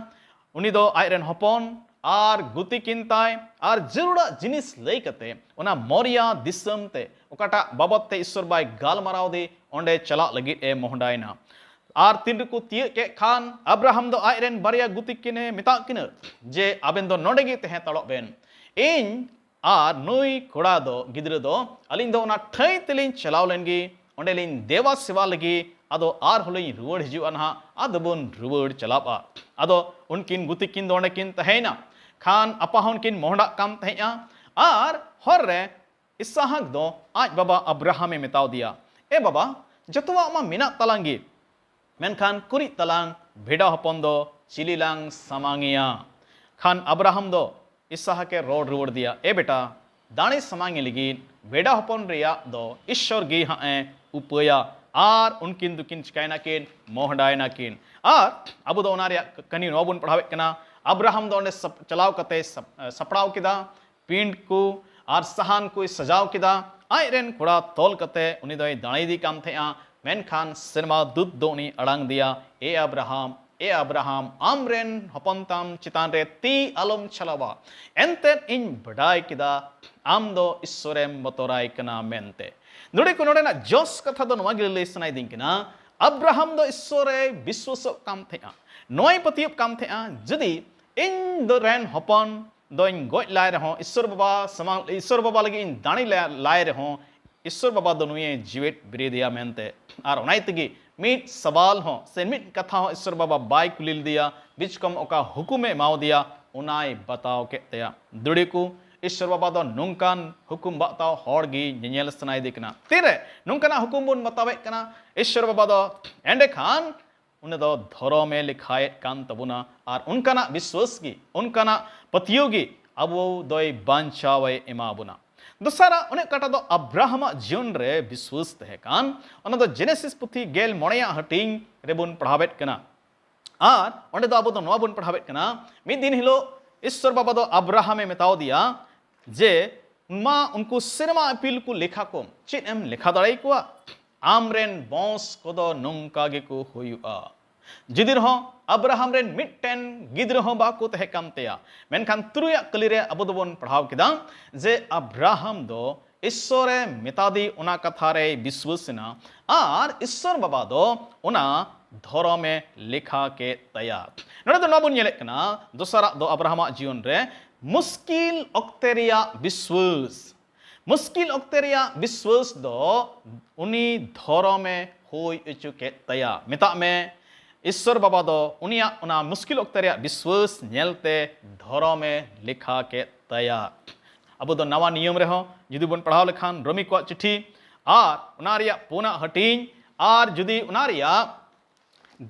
ᱩᱱᱤ ᱫᱚ ᱟᱡ ᱨᱮᱱ ᱦᱚᱯᱚᱱ ᱟᱨ ᱜᱩᱛᱤ ᱠᱤᱱ ᱛᱟᱭ ᱟᱨ ᱡᱟᱹᱨᱩᱲᱟᱜ ᱡᱤᱱᱤᱥ ᱞᱟᱹᱭ ᱠᱟᱛᱮ ᱚᱱᱟ ᱢᱚᱨᱤᱭᱟ ᱫᱤᱥᱚᱢ ᱛᱮ, ᱚᱠᱟᱴᱟᱜ ᱵᱟᱵᱚᱫ ᱛᱮ ᱤᱥᱥᱚᱨ ᱵᱟᱭ ᱜᱟᱞᱢᱟᱨᱟᱣ ᱫᱮ, ᱚᱸᱰᱮ ᱪᱟᱞᱟᱜ ᱞᱟᱹᱜᱤᱫ ᱮ ᱢᱚᱦᱰᱟᱭᱮᱱᱟ᱾ ᱟᱨ ᱛᱤᱱ ᱨᱮᱠᱚ ᱛᱤᱭᱟᱹᱜ ᱠᱮᱫ ᱠᱷᱟᱱ, ᱟᱵᱨᱟᱦᱟᱢ ᱫᱚ ᱟᱡ ᱨᱮᱱ ᱵᱟᱨᱭᱟ ᱜᱩᱛᱤ ᱠᱤᱱᱮ ᱢᱮᱛᱟᱜ ᱠᱤᱱᱟᱹ ᱡᱮ, "ᱟᱵᱮᱱ ᱫᱚ ᱱᱚᱰᱮ ᱜᱮ ᱛᱟᱦᱮᱸ ᱦᱟᱛᱟᱲᱚᱜ ᱵᱮᱱ, ᱤᱧ ᱟᱨ ᱱᱩᱭ ᱠᱚᱲᱟ ᱫᱚ, ᱜᱤᱫᱽᱨᱟᱹ ᱫᱚ, ᱟᱹᱞᱤᱧ ᱫᱚ ᱚᱱᱟ ᱴᱷᱟᱹᱭ ᱛᱮᱞᱤᱧ ᱪᱟᱞᱟᱣ ᱞᱮᱱ ᱜᱮ, ᱚᱸᱰᱮ ᱞᱤᱧ ᱫᱮᱵᱟ ᱥᱮᱵᱟ ᱞᱟᱹᱜᱤᱫ ᱟᱫᱚ ᱟᱨᱦᱚᱸ ᱞᱤᱧ ᱨᱩᱣᱟᱹᱲ ᱦᱤᱡᱩᱜᱼᱟ ᱱᱟᱦᱟᱜ, ᱟᱫᱚ ᱵᱚᱱ ᱨᱩᱣᱟᱹᱲ ᱪᱟᱞᱟᱜᱼᱟ᱾ ᱟᱫᱚ ᱩᱱᱠᱤᱱ ᱜᱩᱛᱤ ᱠᱤᱱ ᱫᱚ ᱚᱸᱰᱮ ᱠᱤᱱ ᱛᱟᱦᱮᱸᱭᱮᱱᱟ᱾ ᱠᱷᱟᱱ ᱟᱯᱟ ᱦᱚᱸ ᱠᱤᱱ ᱢᱚᱦᱰᱟᱜ ᱠᱟᱱ ᱛᱟᱦᱮᱸᱫᱼᱟ᱾ ᱟᱨ ᱦᱚᱨ ᱨᱮ ᱤᱥᱟᱦᱟᱠ ᱫᱚ ᱟᱡ ᱵᱟᱵᱟ ᱟᱵᱨᱟᱦᱟᱢᱮ ᱢᱮᱛᱟᱣ ᱫᱮᱭᱟ, "ᱮ ᱵᱟᱵᱟ, ᱡᱚᱛᱚᱣᱟᱜ ᱢᱟ ᱢᱮᱱᱟᱜ ᱛᱟᱞᱟᱝ ᱜᱮ, ᱢᱮᱱᱠᱷᱟᱱ ᱠᱩᱨᱤᱡ ᱛᱟᱞᱟᱝ ᱵᱷᱮᱰᱟ ᱦᱚᱯᱚᱱ ᱫᱚ ᱪᱤᱞᱤ ᱞᱟᱝ ᱥᱟᱢᱟᱝᱮᱭᱟ?" ᱠᱷᱟᱱ ᱟᱵᱨᱟᱦᱟᱢ ᱫᱚ ᱤᱥᱟᱦᱟᱠᱮ ᱨᱚᱲ ᱨᱩᱣᱟᱹᱲ ᱫᱮᱭᱟ, "ᱮ ᱵᱮᱴᱟ, ᱫᱟᱲᱮ ᱥᱟᱢᱟᱝᱮ ᱞᱟᱹᱜᱤᱫ ᱵᱷᱮᱰᱟ ᱦᱚᱯᱚᱱ ᱨᱮᱭᱟᱜ ᱫᱚ ᱤᱥᱥᱚᱨ ᱜᱮ ᱦᱟᱸᱜ ᱮ ᱩᱯᱟᱹᱭᱟ, ᱟᱨ ᱩᱱᱠᱤᱱ ᱫᱚᱠᱤᱱ ᱪᱤᱠᱟᱭᱱᱟ ᱠᱤᱱ, ᱢᱚᱦᱰᱟᱭᱱᱟ ᱠᱤᱱ᱾" ᱟᱨ ᱟᱵᱚ ᱫᱚ ᱚᱱᱟ ᱨᱮᱭᱟᱜ ᱠᱟᱹᱦᱱᱤ ᱱᱚᱣᱟ ᱵᱚᱱ ᱯᱟᱲᱦᱟᱣᱮᱫ ᱠᱟᱱᱟ, ᱟᱵᱨᱟᱦᱟᱢ ᱫᱚ ᱚᱸᱰᱮ ᱥᱟᱯ-, ᱪᱟᱞᱟᱣ ᱠᱟᱛᱮ ᱥᱟᱯ-, ᱥᱟᱯᱲᱟᱣ ᱠᱮᱫᱟ, ᱯᱤᱸᱰ ᱠᱚ ᱟᱨ ᱥᱟᱦᱟᱱ ᱠᱚᱭ ᱥᱟᱡᱟᱣ ᱠᱮᱫᱟ᱾ ᱟᱡ ᱨᱮᱱ ᱠᱚᱲᱟ ᱛᱚᱞ ᱠᱟᱛᱮ ᱩᱱᱤ ᱫᱚᱭ ᱫᱟᱲᱮᱭᱮᱫᱮ ᱠᱟᱱ ᱛᱟᱦᱮᱸᱜᱼᱟ᱾ ᱢᱮᱱᱠᱷᱟᱱ ᱥᱮᱨᱢᱟ ᱫᱩᱛ ᱫᱚ ᱩᱱᱤ ᱟᱲᱟᱝ ᱫᱮᱭᱟ, "ᱮ ᱟᱵᱨᱟᱦᱟᱢ, ᱮ ᱟᱵᱨᱟᱦᱟᱢ, ᱟᱢ ᱨᱮᱱ ᱦᱚᱯᱚᱱ ᱛᱟᱢ ᱪᱮᱛᱟᱱ ᱨᱮ ᱛᱤ ᱟᱞᱚᱢ ᱪᱷᱟᱞᱟᱣᱟ᱾ ᱮᱱᱛᱮᱫ ᱤᱧ ᱵᱟᱰᱟᱭ ᱠᱮᱫᱟ ᱟᱢ ᱫᱚ ᱤᱥᱥᱚᱨᱮᱢ ᱵᱚᱛᱚᱨᱟᱭ ᱠᱟᱱᱟ ᱢᱮᱱᱛᱮ᱾" ᱱᱚᱰᱮ ᱠᱚ, ᱱᱚᱰᱮᱱᱟᱜ ᱡᱚᱥ ᱠᱟᱛᱷᱟ ᱫᱚ ᱱᱚᱣᱟ ᱜᱮ ᱞᱟᱹᱭ ᱥᱟᱱᱟᱭᱮᱫᱤᱧ ᱠᱟᱱᱟ, ᱟᱵᱨᱟᱦᱟᱢ ᱫᱚ ᱤᱥᱥᱚᱨᱮ ᱵᱤᱥᱣᱟᱥᱚᱜ ᱠᱟᱱ ᱛᱟᱦᱮᱸᱜᱼᱟ, ᱱᱚᱣᱟᱭ ᱯᱟᱹᱛᱭᱟᱹᱜ ᱠᱟᱱ ᱛᱟᱦᱮᱸᱜᱼᱟ, ᱡᱩᱫᱤ ᱤᱧ ᱫᱚ ᱨᱮᱱ ᱦᱚᱯᱚᱱ ᱫᱚᱧ ᱜᱚᱡ ᱞᱟᱭ ᱨᱮᱦᱚᱸ, ᱤᱥᱥᱚᱨ ᱵᱟᱵᱟ ᱥᱟᱢᱟᱝ, ᱤᱥᱥᱚᱨ ᱵᱟᱵᱟ ᱞᱟᱹᱜᱤᱫ ᱤᱧ ᱫᱟᱲᱮ ᱞᱟᱭ, ᱞᱟᱭ ᱨᱮᱦᱚᱸ, ᱤᱥᱥᱚᱨ ᱵᱟᱵᱟ ᱫᱚ ᱱᱩᱭᱮ ᱡᱤᱣᱮᱫ ᱵᱮᱨᱮᱫᱮᱭᱟ ᱢᱮᱱᱛᱮ᱾ ᱟᱨ ᱚᱱᱟ ᱛᱮᱜᱮ ᱢᱤᱫ ᱥᱟᱵᱟᱞ ᱦᱚᱸ ᱥᱮ ᱢᱤᱫ ᱠᱟᱛᱷᱟ ᱦᱚᱸ ᱤᱥᱥᱚᱨ ᱵᱟᱵᱟ ᱵᱟᱭ ᱠᱩᱞᱤ ᱞᱮᱫᱮᱭᱟ, ᱵᱤᱪᱠᱚᱢ ᱚᱠᱟ ᱦᱩᱠᱩᱢᱮ ᱮᱢᱟᱣᱟᱫᱮᱭᱟ, ᱚᱱᱟᱭ ᱵᱟᱛᱟᱣ ᱠᱮᱫ ᱛᱟᱭᱟ᱾ ᱫᱩᱲᱤ ᱠᱚ, ᱤᱥᱥᱚᱨ ᱵᱟᱵᱟ ᱫᱚ ᱱᱚᱝᱠᱟᱱ ᱦᱩᱠᱩᱢ ᱵᱟᱛᱟᱣ ᱦᱚᱲ ᱜᱮ ᱧᱮᱧᱮᱞ ᱥᱟᱱᱟᱭᱮᱫᱮ ᱠᱟᱱᱟ᱾ ᱛᱤᱨᱮ ᱱᱚᱝᱠᱟᱱᱟᱜ ᱦᱩᱠᱩᱢ ᱵᱚᱱ ᱵᱟᱛᱟᱣᱮᱫ ᱠᱟᱱᱟ, ᱤᱥᱥᱚᱨ ᱵᱟᱵᱟ ᱫᱚ ᱮᱸᱰᱮᱠᱷᱟᱱ ᱩᱱᱤ ᱫᱚ ᱫᱷᱚᱨᱚᱢᱮ ᱞᱮᱠᱷᱟᱭᱮᱫ ᱠᱟᱱ ᱛᱟᱵᱚᱱᱟ᱾ ᱟᱨ ᱚᱱᱠᱟᱱᱟᱜ ᱵᱤᱥᱣᱟᱹᱥ ᱜᱮ, ᱚᱱᱠᱟᱱᱟᱜ ᱯᱟᱹᱛᱭᱟᱹᱣ ᱜᱮ ᱟᱵᱚ ᱫᱚᱭ ᱵᱟᱧᱪᱟᱣᱮ ᱮᱢᱟ ᱵᱚᱱᱟ᱾ ᱫᱚᱥᱟᱨᱟᱜ, ᱚᱱᱮ ᱚᱠᱟᱴᱟᱜ ᱫᱚ ᱟᱵᱨᱟᱦᱟᱢᱟᱜ ᱡᱤᱭᱚᱱ ᱨᱮ ᱵᱤᱥᱣᱟᱹᱥ ᱛᱟᱦᱮᱸ ᱠᱟᱱ, ᱚᱱᱟ ᱫᱚ ᱡᱮᱱᱮᱥᱤᱥ ᱯᱩᱛᱷᱤ ᱜᱮᱞ ᱢᱚᱬᱮᱭᱟᱜ ᱦᱟᱹᱴᱤᱧ ᱨᱮᱵᱚᱱ ᱯᱟᱲᱦᱟᱣᱮᱫ ᱠᱟᱱᱟ᱾ ᱟᱨ ᱚᱸᱰᱮ ᱫᱚ ᱟᱵᱚ ᱫᱚ ᱱᱚᱣᱟ ᱵᱚᱱ ᱯᱟᱲᱦᱟᱣᱮᱫ ᱠᱟᱱᱟ, ᱢᱤᱫ ᱫᱤᱱ ᱦᱤᱞᱳᱜ ᱤᱥᱥᱚᱨ ᱵᱟᱵᱟ ᱫᱚ ᱟᱵᱨᱟᱦᱟᱢᱮ ᱢᱮᱛᱟᱣ ᱫᱮᱭᱟ ᱡᱮ, "ᱢᱟ ᱩᱱᱠᱩ ᱥᱮᱨᱢᱟ ᱤᱯᱤᱞ ᱠᱚ ᱞᱮᱠᱷᱟ ᱠᱚᱢ, ᱪᱮᱫ ᱮᱢ ᱞᱮᱠᱷᱟ ᱫᱟᱲᱮᱭᱟᱠᱚᱣᱟ? ᱟᱢ ᱨᱮᱱ ᱵᱚᱝᱥ ᱠᱚᱫᱚ ᱱᱚᱝᱠᱟ ᱜᱮᱠᱚ ᱦᱩᱭᱩᱜᱼᱟ᱾" ᱡᱩᱫᱤ ᱨᱮᱦᱚᱸ ᱟᱵᱨᱟᱦᱟᱢ ᱨᱮᱱ ᱢᱤᱫᱴᱮᱱ ᱜᱤᱫᱽᱨᱟᱹ ᱦᱚᱸ ᱵᱟᱠᱚ ᱛᱟᱦᱮᱸ ᱠᱟᱱ ᱛᱟᱭᱟ, ᱢᱮᱱᱠᱷᱟᱱ ᱛᱩᱨᱩᱭᱟᱜ ᱠᱟᱹᱞᱤ ᱨᱮ ᱟᱵᱚ ᱫᱚᱵᱚᱱ ᱯᱟᱲᱦᱟᱣ ᱠᱮᱫᱟ ᱡᱮ ᱟᱵᱨᱟᱦᱟᱢ ᱫᱚ ᱤᱥᱥᱚᱨᱮ ᱢᱮᱛᱟᱫᱮ ᱚᱱᱟ ᱠᱟᱛᱷᱟ ᱨᱮᱭ ᱵᱤᱥᱣᱟᱹᱥ ᱮᱱᱟ, ᱟᱨ ᱤᱥᱥᱚᱨ ᱵᱟᱵᱟ ᱫᱚ ᱚᱱᱟ ᱫᱷᱚᱨᱚᱢᱮ ᱞᱮᱠᱷᱟ ᱠᱮᱫ ᱛᱟᱭᱟ᱾ ᱱᱚᱰᱮ ᱫᱚ ᱱᱚᱣᱟ ᱵᱚᱱ ᱧᱮᱞᱮᱫ ᱠᱟᱱᱟ, ᱫᱚᱥᱟᱨᱟᱜ ᱫᱚ ᱟᱵᱨᱟᱦᱟᱢᱟᱜ ᱡᱤᱭᱚᱱ ᱨᱮ ᱢᱩᱥᱠᱤᱞ ᱚᱠᱛᱮ ᱨᱮᱭᱟᱜ ᱵᱤᱥᱣᱟᱹᱥ᱾ ᱢᱩᱥᱠᱤᱞ ᱚᱠᱛᱮ ᱨᱮᱭᱟᱜ ᱵᱤᱥᱣᱟᱹᱥ ᱫᱚ ᱩᱱᱤ ᱫᱷᱚᱨᱚᱢᱮ ᱦᱩᱭ ᱦᱚᱪᱚ ᱠᱮᱫ ᱛᱟᱭᱟ᱾ ᱢᱮᱛᱟᱜ ᱢᱮ, ᱤᱥᱥᱚᱨ ᱵᱟᱵᱟ ᱫᱚ ᱩᱱᱤᱭᱟᱜ ᱚᱱᱟ ᱢᱩᱥᱠᱤᱞ ᱚᱠᱛᱮ ᱨᱮᱭᱟᱜ ᱵᱤᱥᱣᱟᱹᱥ ᱧᱮᱞᱛᱮ ᱫᱷᱚᱨᱚᱢᱮ ᱞᱮᱠᱷᱟ ᱠᱮᱫ ᱛᱟᱭᱟ᱾ ᱟᱵᱚ ᱫᱚ ᱱᱟᱣᱟ ᱱᱤᱭᱚᱢ ᱨᱮᱦᱚᱸ ᱡᱩᱫᱤ ᱵᱚᱱ ᱯᱟᱲᱦᱟᱣ ᱞᱮᱠᱷᱟᱱ ᱨᱳᱢᱤ ᱠᱚᱣᱟᱜ ᱪᱤᱴᱷᱤ ᱟᱨ ᱚᱱᱟ ᱨᱮᱭᱟᱜ ᱯᱩᱱᱟᱜ ᱦᱟᱹᱴᱤᱧ ᱟᱨ ᱡᱩᱫᱤ ᱚᱱᱟ ᱨᱮᱭᱟᱜ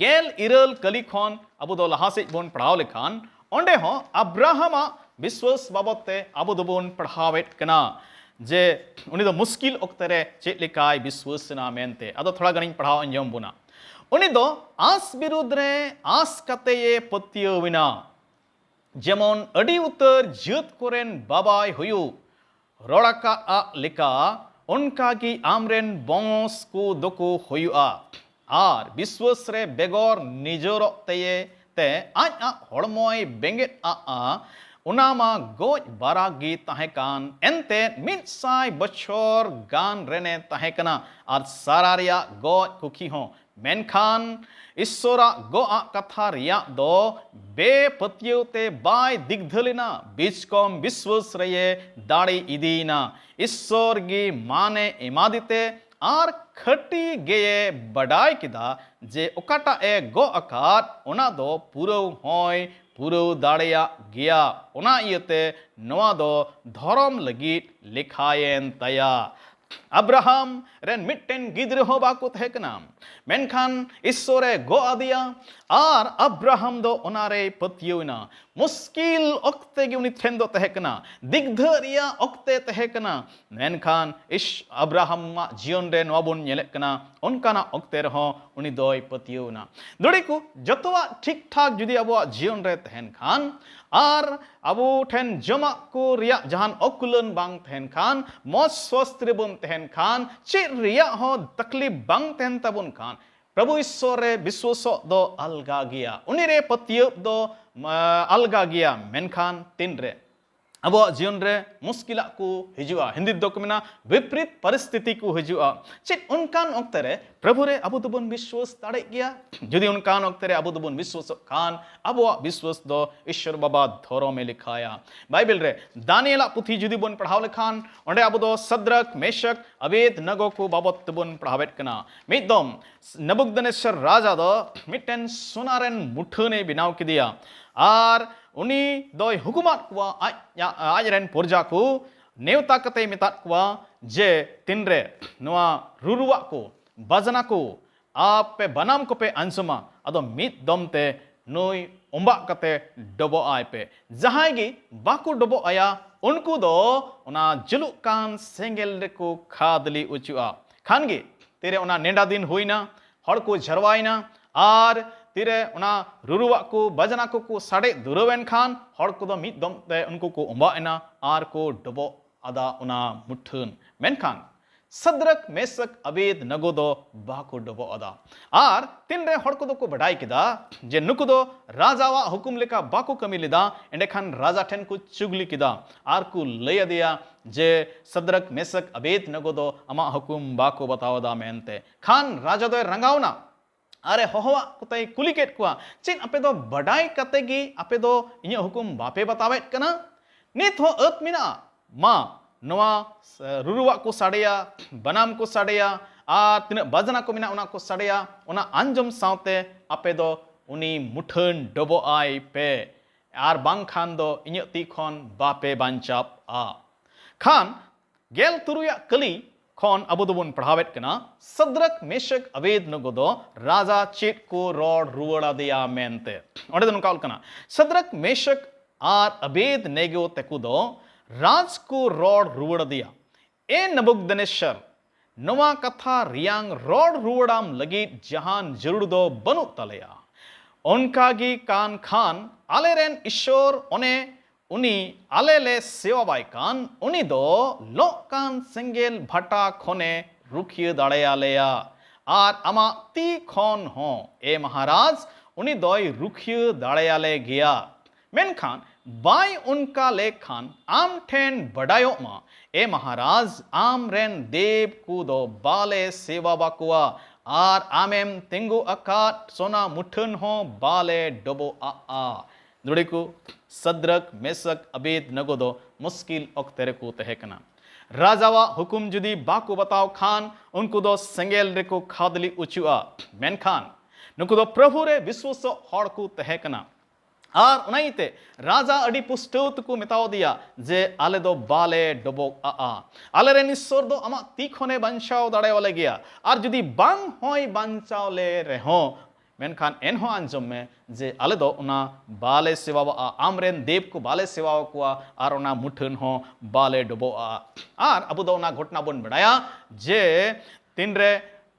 ᱜᱮᱞ ᱤᱨᱟᱹᱞ ᱠᱟᱹᱞᱤ ᱠᱷᱚᱱ ᱟᱵᱚ ᱫᱚ ᱞᱟᱦᱟ ᱥᱮᱫ ᱵᱚᱱ ᱯᱟᱲᱦᱟᱣ ᱞᱮᱠᱷᱟᱱ ᱚᱸᱰᱮ ᱦᱚᱸ ᱟᱵᱨᱟᱦᱟᱢᱟᱜ ᱵᱤᱥᱣᱟᱹᱥ ᱵᱟᱵᱚᱫ ᱛᱮ ᱟᱵᱚ ᱫᱚᱵᱚᱱ ᱯᱟᱲᱦᱟᱣᱮᱫ ᱠᱟᱱᱟ ᱡᱮ ᱩᱱᱤ ᱫᱚ ᱢᱩᱥᱠᱤᱞ ᱚᱠᱛᱮ ᱨᱮ ᱪᱮᱫ ᱞᱮᱠᱟᱭ ᱵᱤᱥᱣᱟᱹᱥ ᱮᱱᱟ ᱢᱮᱱᱛᱮ᱾ ᱟᱫᱚ ᱛᱷᱚᱲᱟ ᱜᱟᱱᱤᱧ ᱯᱟᱲᱦᱟᱣ ᱟᱸᱡᱚᱢ ᱵᱚᱱᱟ᱾ ᱩᱱᱤ ᱫᱚ ᱟᱸᱥ ᱵᱤᱨᱩᱫᱽ ᱨᱮ ᱟᱸᱥ ᱠᱟᱛᱮᱭᱮ ᱯᱟᱹᱛᱭᱟᱹᱣ ᱮᱱᱟ, ᱡᱮᱢᱚᱱ ᱟᱹᱰᱤ ᱩᱛᱟᱹᱨ ᱡᱟᱹᱛ ᱠᱚᱨᱮᱱ ᱵᱟᱵᱟᱭ ᱦᱩᱭᱩᱜ᱾ ᱨᱚᱲ ᱟᱠᱟᱫ ᱞᱮᱠᱟ ᱚᱱᱠᱟ ᱜᱮ ᱟᱢᱨᱮᱱ ᱵᱚᱝᱥ ᱠᱚ ᱫᱚᱠᱚ ᱦᱩᱭᱩᱜᱼᱟ᱾ ᱟᱨ ᱵᱤᱥᱣᱟᱹᱥ ᱨᱮ ᱵᱮᱜᱚᱨ ᱱᱤᱡᱚᱨᱚᱜ ᱛᱮᱭᱮ ᱛᱮ ᱟᱡ ᱟᱜ ᱦᱚᱲᱢᱚᱭ ᱵᱮᱸᱜᱮᱫ ᱟᱜᱼᱟ, ᱚᱱᱟ ᱢᱟ ᱜᱚᱡ ᱵᱟᱨᱟ ᱜᱮ ᱛᱟᱦᱮᱸ ᱠᱟᱱ᱾ ᱮᱱᱛᱮ ᱢᱤᱫ ᱥᱟᱭ ᱵᱚᱪᱷᱚᱨ ᱜᱟᱱ ᱨᱮᱱᱮ ᱛᱟᱦᱮᱸ ᱠᱟᱱᱟ ᱟᱨ ᱥᱟᱨᱟ ᱨᱮᱭᱟᱜ ᱜᱚᱡ ᱠᱩᱠᱷᱤ ᱦᱚᱸ᱾ ᱢᱮᱱᱠᱷᱟᱱ ᱤᱥᱥᱚᱨᱟᱜ ᱜᱚᱜ ᱟᱜ ᱠᱟᱛᱷᱟ ᱨᱮᱭᱟᱜ ᱫᱚ ᱵᱮᱯᱟᱹᱛᱭᱟᱹᱣ ᱛᱮ ᱵᱟᱭ ᱫᱤᱜᱫᱷᱟᱹ ᱞᱮᱱᱟ, ᱵᱤᱪᱠᱚᱢ ᱵᱤᱥᱣᱟᱹᱥ ᱨᱮᱭᱮ ᱫᱟᱲᱮ ᱤᱫᱤᱭᱮᱱᱟ᱾ ᱤᱥᱥᱚᱨ ᱜᱮ ᱢᱟᱱᱮ ᱮᱢᱟᱫᱮ ᱛᱮ ᱟᱨ ᱠᱷᱟᱹᱴᱤ ᱜᱮᱭᱮ ᱵᱟᱰᱟᱭ ᱠᱮᱫᱟ ᱡᱮ ᱚᱠᱟᱴᱟᱜ ᱮ ᱜᱚᱜ ᱟᱠᱟᱫ ᱚᱱᱟ ᱫᱚ ᱯᱩᱨᱟᱹᱣ ᱦᱚᱸᱭ ᱯᱩᱨᱟᱹᱣ ᱫᱟᱲᱮᱭᱟᱜ ᱜᱮᱭᱟ᱾ ᱚᱱᱟ ᱤᱭᱟᱹᱛᱮ ᱱᱚᱣᱟ ᱫᱚ ᱫᱷᱚᱨᱚᱢ ᱞᱟᱹᱜᱤᱫ ᱞᱮᱠᱷᱟᱭᱮᱱ ᱛᱟᱭᱟ᱾ ᱟᱵᱨᱟᱦᱟᱢ ᱨᱮᱱ ᱢᱤᱫᱴᱮᱱ ᱜᱤᱫᱽᱨᱟᱹ ᱦᱚᱸ ᱵᱟᱠᱚ ᱛᱟᱦᱮᱸ ᱠᱟᱱᱟ, ᱢᱮᱱᱠᱷᱟᱱ ᱤᱥᱥᱚᱨᱮ ᱜᱚᱜ ᱟᱫᱮᱭᱟ ᱟᱨ ᱟᱵᱨᱟᱦᱟᱢ ᱫᱚ ᱚᱱᱟᱨᱮᱭ ᱯᱟᱹᱛᱭᱟᱹᱣ ᱮᱱᱟ᱾ ᱢᱩᱥᱠᱤᱞ ᱚᱠᱛᱮ ᱜᱮ ᱩᱱᱤ ᱴᱷᱮᱱ ᱫᱚ ᱛᱟᱦᱮᱸ ᱠᱟᱱᱟ, ᱫᱤᱜᱫᱷᱟᱹ ᱨᱮᱭᱟᱜ ᱚᱠᱛᱮ ᱛᱟᱦᱮᱸ ᱠᱟᱱᱟ, ᱢᱮᱱᱠᱷᱟᱱ ᱤᱥ ᱟᱵᱨᱟᱦᱟᱢᱟᱜ ᱡᱤᱭᱚᱱ ᱨᱮ ᱱᱚᱣᱟ ᱵᱚᱱ ᱧᱮᱞᱮᱫ ᱠᱟᱱᱟ, ᱚᱱᱠᱟᱱᱟᱜ ᱚᱠᱛᱮ ᱨᱮᱦᱚᱸ ᱩᱱᱤ ᱫᱚᱭ ᱯᱟᱹᱛᱭᱟᱹᱣ ᱮᱱᱟ᱾ ᱫᱩᱲᱤ ᱠᱚ, ᱡᱚᱛᱚᱣᱟᱜ ᱴᱷᱤᱠ ᱴᱷᱟᱠ ᱡᱩᱫᱤ ᱟᱵᱚᱣᱟᱜ ᱡᱤᱭᱚᱱ ᱨᱮ ᱛᱟᱦᱮᱱ ᱠᱷᱟᱱ ᱟᱨ ᱟᱵᱚ ᱴᱷᱮᱱ ᱡᱚᱢᱟᱜ ᱠᱚ ᱨᱮᱭᱟᱜ ᱡᱟᱦᱟᱱ ᱚᱠᱩᱞᱟᱹᱱ ᱵᱟᱝ ᱛᱟᱦᱮᱱ ᱠᱷᱟᱱ, ᱢᱚᱡᱽ ᱥᱣᱟᱥᱛᱷ ᱨᱮᱵᱚᱱ ᱛᱟᱦᱮᱱ ᱠᱷᱟᱱ, ᱪᱮᱫ ᱨᱮᱭᱟᱜ ᱦᱚᱸ ᱛᱟᱠᱞᱤᱯ ᱵᱟᱝ ᱛᱟᱦᱮᱱ ᱛᱟᱵᱚᱱ ᱠᱷᱟᱱ, ᱯᱨᱚᱵᱷᱩ ᱤᱥᱥᱚᱨ ᱨᱮ ᱵᱤᱥᱣᱟᱥᱚᱜ ᱫᱚ ᱟᱞᱜᱟ ᱜᱮᱭᱟ, ᱩᱱᱤ ᱨᱮ ᱯᱟᱹᱛᱭᱟᱹᱣ ᱫᱚ ᱢᱟ, ᱟᱞᱜᱟ ᱜᱮᱭᱟ᱾ ᱢᱮᱱᱠᱷᱟᱱ ᱛᱤᱱᱨᱮ ᱟᱵᱚᱣᱟᱜ ᱡᱤᱭᱚᱱ ᱨᱮ ᱢᱩᱥᱠᱤᱞᱟᱜ ᱠᱚ ᱦᱤᱡᱩᱜᱼᱟ᱾ ᱦᱤᱱᱫᱤ ᱫᱚᱠᱚ ᱢᱮᱱᱟ ᱵᱤᱯᱨᱤᱛ ᱯᱚᱨᱤᱥᱛᱷᱤᱛᱤ ᱠᱚ ᱦᱤᱡᱩᱜᱼᱟ᱾ ᱪᱮᱫ ᱚᱱᱠᱟᱱ ᱚᱠᱛᱮ ᱨᱮ ᱯᱨᱚᱵᱷᱩ ᱨᱮ ᱟᱵᱚ ᱫᱚᱵᱚᱱ ᱵᱤᱥᱣᱟᱥ ᱫᱟᱲᱮᱜ ᱜᱮᱭᱟ? ᱡᱩᱫᱤ ᱚᱱᱠᱟᱱ ᱚᱠᱛᱮ ᱨᱮ ᱟᱵᱚ ᱫᱚᱵᱚᱱ ᱵᱤᱥᱣᱟᱥᱚᱜ ᱠᱷᱟᱱ, ᱟᱵᱚᱣᱟᱜ ᱵᱤᱥᱣᱟᱥ ᱫᱚ ᱤᱥᱥᱚᱨ ᱵᱟᱵᱟ ᱫᱷᱚᱨᱚᱢᱮ ᱞᱮᱠᱷᱟᱭᱟ᱾ ᱵᱟᱭᱵᱮᱞ ᱨᱮ ᱫᱟᱱᱤᱭᱮᱞᱟᱜ ᱯᱩᱛᱷᱤ ᱡᱩᱫᱤ ᱵᱚᱱ ᱯᱟᱲᱦᱟᱣ ᱞᱮᱠᱷᱟᱱ, ᱚᱸᱰᱮ ᱟᱵᱚ ᱫᱚ ᱥᱟᱫᱨᱟᱠ, ᱢᱮᱥᱟᱠ, ᱟᱵᱮᱫ ᱱᱟᱜᱚ ᱠᱚ ᱵᱟᱵᱚᱛ ᱛᱮᱵᱚᱱ ᱯᱟᱲᱦᱟᱣᱮᱫ ᱠᱟᱱᱟ᱾ ᱢᱤᱫ ᱫᱚᱢ ᱱᱮᱵᱩᱠᱫᱱᱮᱥᱥᱟᱨ ᱨᱟᱡᱟ ᱫᱚ ᱢᱤᱫᱴᱮᱱ ᱥᱚᱱᱟ ᱨᱮᱱ ᱢᱩᱴᱷᱟᱹᱱᱮ ᱵᱮᱱᱟᱣ ᱠᱮᱫᱮᱭᱟ, ᱟᱨ ᱩᱱᱤ ᱫᱚᱭ ᱦᱩᱠᱩᱢᱟᱫ ᱠᱚᱣᱟ, ᱟᱡ, ᱟᱡ ᱨᱮᱱ ᱯᱨᱚᱡᱟ ᱠᱚ ᱱᱮᱣᱛᱟ ᱠᱟᱛᱮᱭ ᱢᱮᱛᱟᱫ ᱠᱚᱣᱟ ᱡᱮ, ᱛᱤᱱᱨᱮ ᱱᱚᱣᱟ ᱨᱩᱨᱩᱣᱟᱜ ᱠᱚ, ᱵᱟᱡᱽᱱᱟ ᱠᱚ, ᱟᱯᱮ ᱵᱟᱱᱟᱢ ᱠᱚᱯᱮ ᱟᱸᱡᱚᱢᱟ, ᱟᱫᱚ ᱢᱤᱫ ᱫᱚᱢ ᱛᱮ ᱱᱩᱭ ᱚᱢᱵᱟᱜ ᱠᱟᱛᱮ ᱰᱚᱵᱚᱜ ᱟᱭ ᱯᱮ᱾ ᱡᱟᱦᱟᱸᱭ ᱜᱮ ᱵᱟᱠᱚ ᱰᱚᱵᱚᱜ ᱟᱭᱟ, ᱩᱱᱠᱩ ᱫᱚ ᱚᱱᱟ ᱡᱩᱞᱩᱜ ᱠᱟᱱ ᱥᱮᱸᱜᱮᱞ ᱨᱮᱠᱚ ᱠᱷᱟᱫᱽᱞᱤ ᱚᱪᱚᱜᱼᱟ᱾ ᱠᱷᱟᱱ ᱜᱮ ᱛᱤᱨᱮ ᱚᱱᱟ ᱱᱮᱰᱟ ᱫᱤᱱ ᱦᱩᱭᱱᱟ, ᱦᱚᱲ ᱠᱚ ᱡᱟᱨᱣᱟᱭᱮᱱᱟ, ᱟᱨ ᱛᱤᱨᱮ ᱚᱱᱟ ᱨᱩᱨᱩᱣᱟᱜ ᱠᱚ, ᱵᱟᱡᱽᱱᱟ ᱠᱚᱠᱚ ᱥᱟᱰᱮ ᱫᱩᱨᱟᱹᱣᱮᱱ ᱠᱷᱟᱱ, ᱦᱚᱲ ᱠᱚᱫᱚ ᱢᱤᱫ ᱫᱚᱢ ᱛᱮ ᱩᱱᱠᱩ ᱠᱚ ᱚᱢᱵᱟᱜ ᱮᱱᱟ ᱟᱨ ᱠᱚ ᱰᱚᱵᱚᱜ ᱟᱫᱟ ᱚᱱᱟ ᱢᱩᱴᱷᱟᱹᱱ᱾ ᱢᱮᱱᱠᱷᱟᱱ ᱥᱟᱫᱨᱟᱠ, ᱢᱮᱥᱟᱠ, ᱟᱵᱮᱫ ᱱᱟᱜᱚ ᱫᱚ ᱵᱟᱠᱚ ᱰᱚᱵᱚᱜ ᱟᱫᱟ᱾ ᱟᱨ ᱛᱤᱱᱨᱮ ᱦᱚᱲ ᱠᱚᱫᱚ ᱠᱚ ᱵᱟᱰᱟᱭ ᱠᱮᱫᱟ ᱡᱮ ᱱᱩᱠᱩ ᱫᱚ ᱨᱟᱡᱟᱣᱟᱜ ᱦᱩᱠᱩᱢ ᱞᱮᱠᱟ ᱵᱟᱠᱚ ᱠᱟᱹᱢᱤ ᱞᱮᱫᱟ, ᱮᱸᱰᱮᱠᱷᱟᱱ ᱨᱟᱡᱟ ᱴᱷᱮᱱ ᱠᱚ ᱪᱩᱜᱽᱞᱤ ᱠᱮᱫᱟ ᱟᱨ ᱠᱚ ᱞᱟᱹᱭ ᱟᱫᱮᱭᱟ ᱡᱮ, ᱥᱟᱫᱨᱟᱠ, ᱢᱮᱥᱟᱠ, ᱟᱵᱮᱫ ᱱᱟᱜᱚ ᱫᱚ ᱟᱢᱟᱜ ᱦᱩᱠᱩᱢ ᱵᱟᱠᱚ ᱵᱟᱛᱟᱣ ᱮᱫᱟ ᱢᱮᱱᱛᱮ᱾ ᱠᱷᱟᱱ ᱨᱟᱡᱟ ᱫᱚᱭ ᱨᱟᱸᱜᱟᱣᱱᱟ᱾ ᱟᱨᱮ ᱦᱚᱦᱚᱣᱟᱜ ᱠᱚᱛᱮᱭ ᱠᱩᱞᱤ ᱠᱮᱫ ᱠᱚᱣᱟ, "ᱪᱮᱫ ᱟᱯᱮ ᱫᱚ ᱵᱟᱰᱟᱭ ᱠᱟᱛᱮ ᱜᱮ ᱟᱯᱮ ᱫᱚ ᱤᱧᱟᱹᱜ ᱦᱩᱠᱩᱢ ᱵᱟᱯᱮ ᱵᱟᱛᱟᱣᱮᱫ ᱠᱟᱱᱟ? ᱱᱤᱛ ᱦᱚᱸ ᱟᱹᱛ ᱢᱮᱱᱟᱜᱼᱟ᱾ ᱢᱟ, ᱱᱚᱣᱟ, ᱮ, ᱨᱩᱨᱩᱣᱟᱜ ᱠᱚ ᱥᱟᱰᱮᱭᱟ, ᱵᱟᱱᱟᱢ ᱠᱚ ᱥᱟᱰᱮᱭᱟ, ᱟᱨ ᱛᱤᱱᱟᱹᱜ ᱵᱟᱡᱽᱱᱟ ᱠᱚ ᱢᱮᱱᱟᱜᱼᱟ, ᱚᱱᱟ ᱠᱚ ᱥᱟᱰᱮᱭᱟ᱾ ᱚᱱᱟ ᱟᱸᱡᱚᱢ ᱥᱟᱶᱛᱮ ᱟᱯᱮ ᱫᱚ ᱩᱱᱤ ᱢᱩᱴᱷᱟᱹᱱ ᱰᱚᱵᱚᱜ ᱟᱭ ᱯᱮ, ᱟᱨ ᱵᱟᱝᱠᱷᱟᱱ ᱫᱚ ᱤᱧᱟᱹᱜ ᱛᱤ ᱠᱷᱚᱱ ᱵᱟᱯᱮ ᱵᱟᱧᱪᱟᱜᱼᱟ᱾" ᱠᱷᱟᱱ ᱜᱮᱞ ᱛᱩᱨᱩᱭᱟᱜ ᱠᱟᱹᱞᱤ ᱠᱷᱚᱱ ᱟᱵᱚ ᱫᱚᱵᱚᱱ ᱯᱟᱲᱦᱟᱣᱮᱫ ᱠᱟᱱᱟ, ᱥᱟᱫᱨᱟᱠ, ᱢᱮᱥᱟᱠ, ᱟᱵᱮᱫ ᱱᱟᱜᱚ ᱫᱚ ᱨᱟᱡᱟ ᱪᱮᱫ ᱠᱚ ᱨᱚᱲ ᱨᱩᱣᱟᱹᱲ ᱟᱫᱮᱭᱟ ᱢᱮᱱᱛᱮ᱾ ᱚᱸᱰᱮ ᱫᱚ ᱱᱚᱝᱠᱟ ᱚᱞ ᱠᱟᱱᱟ, ᱥᱟᱫᱨᱟᱠ, ᱢᱮᱥᱟᱠ ᱟᱨ ᱟᱵᱮᱫ ᱱᱮᱜᱚ ᱛᱮᱠᱚ ᱫᱚ ᱨᱟᱡᱽ ᱠᱚ ᱨᱚᱲ ᱨᱩᱣᱟᱹᱲ ᱟᱫᱮᱭᱟ, "ᱮ ᱱᱮᱵᱩᱠᱫᱱᱮᱥᱥᱟᱨ, ᱱᱚᱣᱟ ᱠᱟᱛᱷᱟ ᱨᱮᱭᱟᱝ ᱨᱚᱲ ᱨᱩᱣᱟᱹᱲᱟᱢ ᱞᱟᱹᱜᱤᱫ ᱡᱟᱦᱟᱱ ᱡᱟᱹᱨᱩᱲ ᱫᱚ ᱵᱟᱹᱱᱩᱜ ᱛᱟᱞᱮᱭᱟ᱾ ᱚᱱᱠᱟ ᱜᱮ ᱠᱟᱱ ᱠᱷᱟᱱ, ᱟᱞᱮᱨᱮᱱ ᱤᱥᱥᱚᱨ, ᱚᱱᱮ ᱩᱱᱤ ᱟᱞᱮ ᱞᱮ ᱥᱮᱣᱟᱣᱟᱭ ᱠᱟᱱ, ᱩᱱᱤ ᱫᱚ ᱞᱚᱜ ᱠᱟᱱ ᱥᱮᱸᱜᱮᱞ ᱵᱷᱟᱴᱟ ᱠᱷᱚᱱᱮ ᱨᱩᱠᱷᱤᱭᱟᱹ ᱫᱟᱲᱮᱭᱟᱞᱮᱭᱟ, ᱟᱨ ᱟᱢᱟᱜ ᱛᱤ ᱠᱷᱚᱱ ᱦᱚᱸ, ᱮ ᱢᱚᱦᱟᱨᱟᱡᱽ, ᱩᱱᱤ ᱫᱚᱭ ᱨᱩᱠᱷᱤᱭᱟᱹ ᱫᱟᱲᱮᱭᱟᱞᱮ ᱜᱮᱭᱟ᱾ ᱢᱮᱱᱠᱷᱟᱱ ᱵᱟᱭ ᱚᱱᱠᱟ ᱞᱮᱠᱷᱟᱱ ᱟᱢ ᱴᱷᱮᱱ ᱵᱟᱰᱟᱭᱚᱜ ᱢᱟ, ᱮ ᱢᱚᱦᱟᱨᱟᱡᱽ, ᱟᱢ ᱨᱮᱱ ᱫᱮᱵ ᱠᱚ ᱫᱚ ᱵᱟᱞᱮ ᱥᱮᱵᱟ ᱵᱟᱠᱚᱣᱟ, ᱟᱨ ᱟᱢᱮᱢ ᱛᱤᱸᱜᱩ ᱟᱠᱟᱫ ᱥᱚᱱᱟ ᱢᱩᱴᱷᱟᱹᱱ ᱦᱚᱸ ᱵᱟᱞᱮ ᱰᱚᱵᱚᱜ ᱟᱜᱼᱟ᱾ ᱫᱩᱲᱤ ᱠᱚ, ᱥᱟᱫᱨᱟᱠ, ᱢᱮᱥᱟᱠ, ᱟᱵᱮᱫ ᱱᱟᱜᱳ ᱫᱚ ᱢᱩᱥᱠᱤᱞ ᱚᱠᱛᱮ ᱨᱮᱠᱚ ᱛᱟᱦᱮᱸ ᱠᱟᱱᱟ᱾ ᱨᱟᱡᱟᱣᱟᱜ ᱦᱩᱠᱩᱢ ᱡᱩᱫᱤ ᱵᱟᱠᱚ ᱵᱟᱛᱟᱣ ᱠᱷᱟᱱ, ᱩᱱᱠᱩ ᱫᱚ ᱥᱮᱸᱜᱮᱞ ᱨᱮᱠᱚ ᱠᱷᱟᱫᱽᱞᱤ ᱚᱪᱚᱜᱼᱟ᱾ ᱢᱮᱱᱠᱷᱟᱱ ᱱᱩᱠᱩ ᱫᱚ ᱯᱨᱚᱵᱷᱩ ᱨᱮ ᱵᱤᱥᱣᱟᱥᱚᱜ ᱦᱚᱲ ᱠᱚ ᱛᱟᱦᱮᱸ ᱠᱟᱱᱟ᱾ ᱟᱨ ᱚᱱᱟ ᱤᱭᱟᱹᱛᱮ ᱨᱟᱡᱟ ᱟᱹᱰᱤ ᱯᱩᱥᱴᱟᱹᱣ ᱛᱮᱠᱚ ᱢᱮᱛᱟᱣ ᱫᱮᱭᱟ ᱡᱮ, "ᱟᱞᱮ ᱫᱚ ᱵᱟᱞᱮ ᱰᱚᱵᱚᱜ ᱟᱜᱼᱟ᱾ ᱟᱞᱮᱨᱮᱱ ᱤᱥᱥᱚᱨ ᱫᱚ ᱟᱢᱟᱜ ᱛᱤ ᱠᱷᱚᱱᱮ ᱵᱟᱧᱪᱟᱣ ᱫᱟᱲᱮᱭᱟᱞᱮ ᱜᱮᱭᱟ, ᱟᱨ ᱡᱩᱫᱤ ᱵᱟᱝ ᱦᱚᱸᱭ ᱵᱟᱧᱪᱟᱣ ᱞᱮ ᱨᱮᱦᱚᱸ, ᱢᱮᱱᱠᱷᱟᱱ ᱮᱱᱦᱚᱸ ᱟᱸᱡᱚᱢ ᱢᱮ ᱡᱮ ᱟᱞᱮ ᱫᱚ ᱚᱱᱟ ᱵᱟᱞᱮ ᱥᱮᱵᱟᱣᱟᱜᱼᱟ, ᱟᱢᱨᱮᱱ ᱫᱮᱵ ᱠᱚ ᱵᱟᱞᱮ ᱥᱮᱵᱟᱣᱟᱠᱚᱣᱟ, ᱟᱨ ᱚᱱᱟ ᱢᱩᱴᱷᱟᱹᱱ ᱦᱚᱸ ᱵᱟᱞᱮ ᱰᱚᱵᱚᱜᱼᱟ᱾" ᱟᱨ ᱟᱵᱚ ᱫᱚ ᱚᱱᱟ ᱜᱷᱚᱴᱚᱱᱟ ᱵᱚᱱ ᱵᱟᱲᱟᱭᱟ ᱡᱮ ᱛᱤᱱᱨᱮ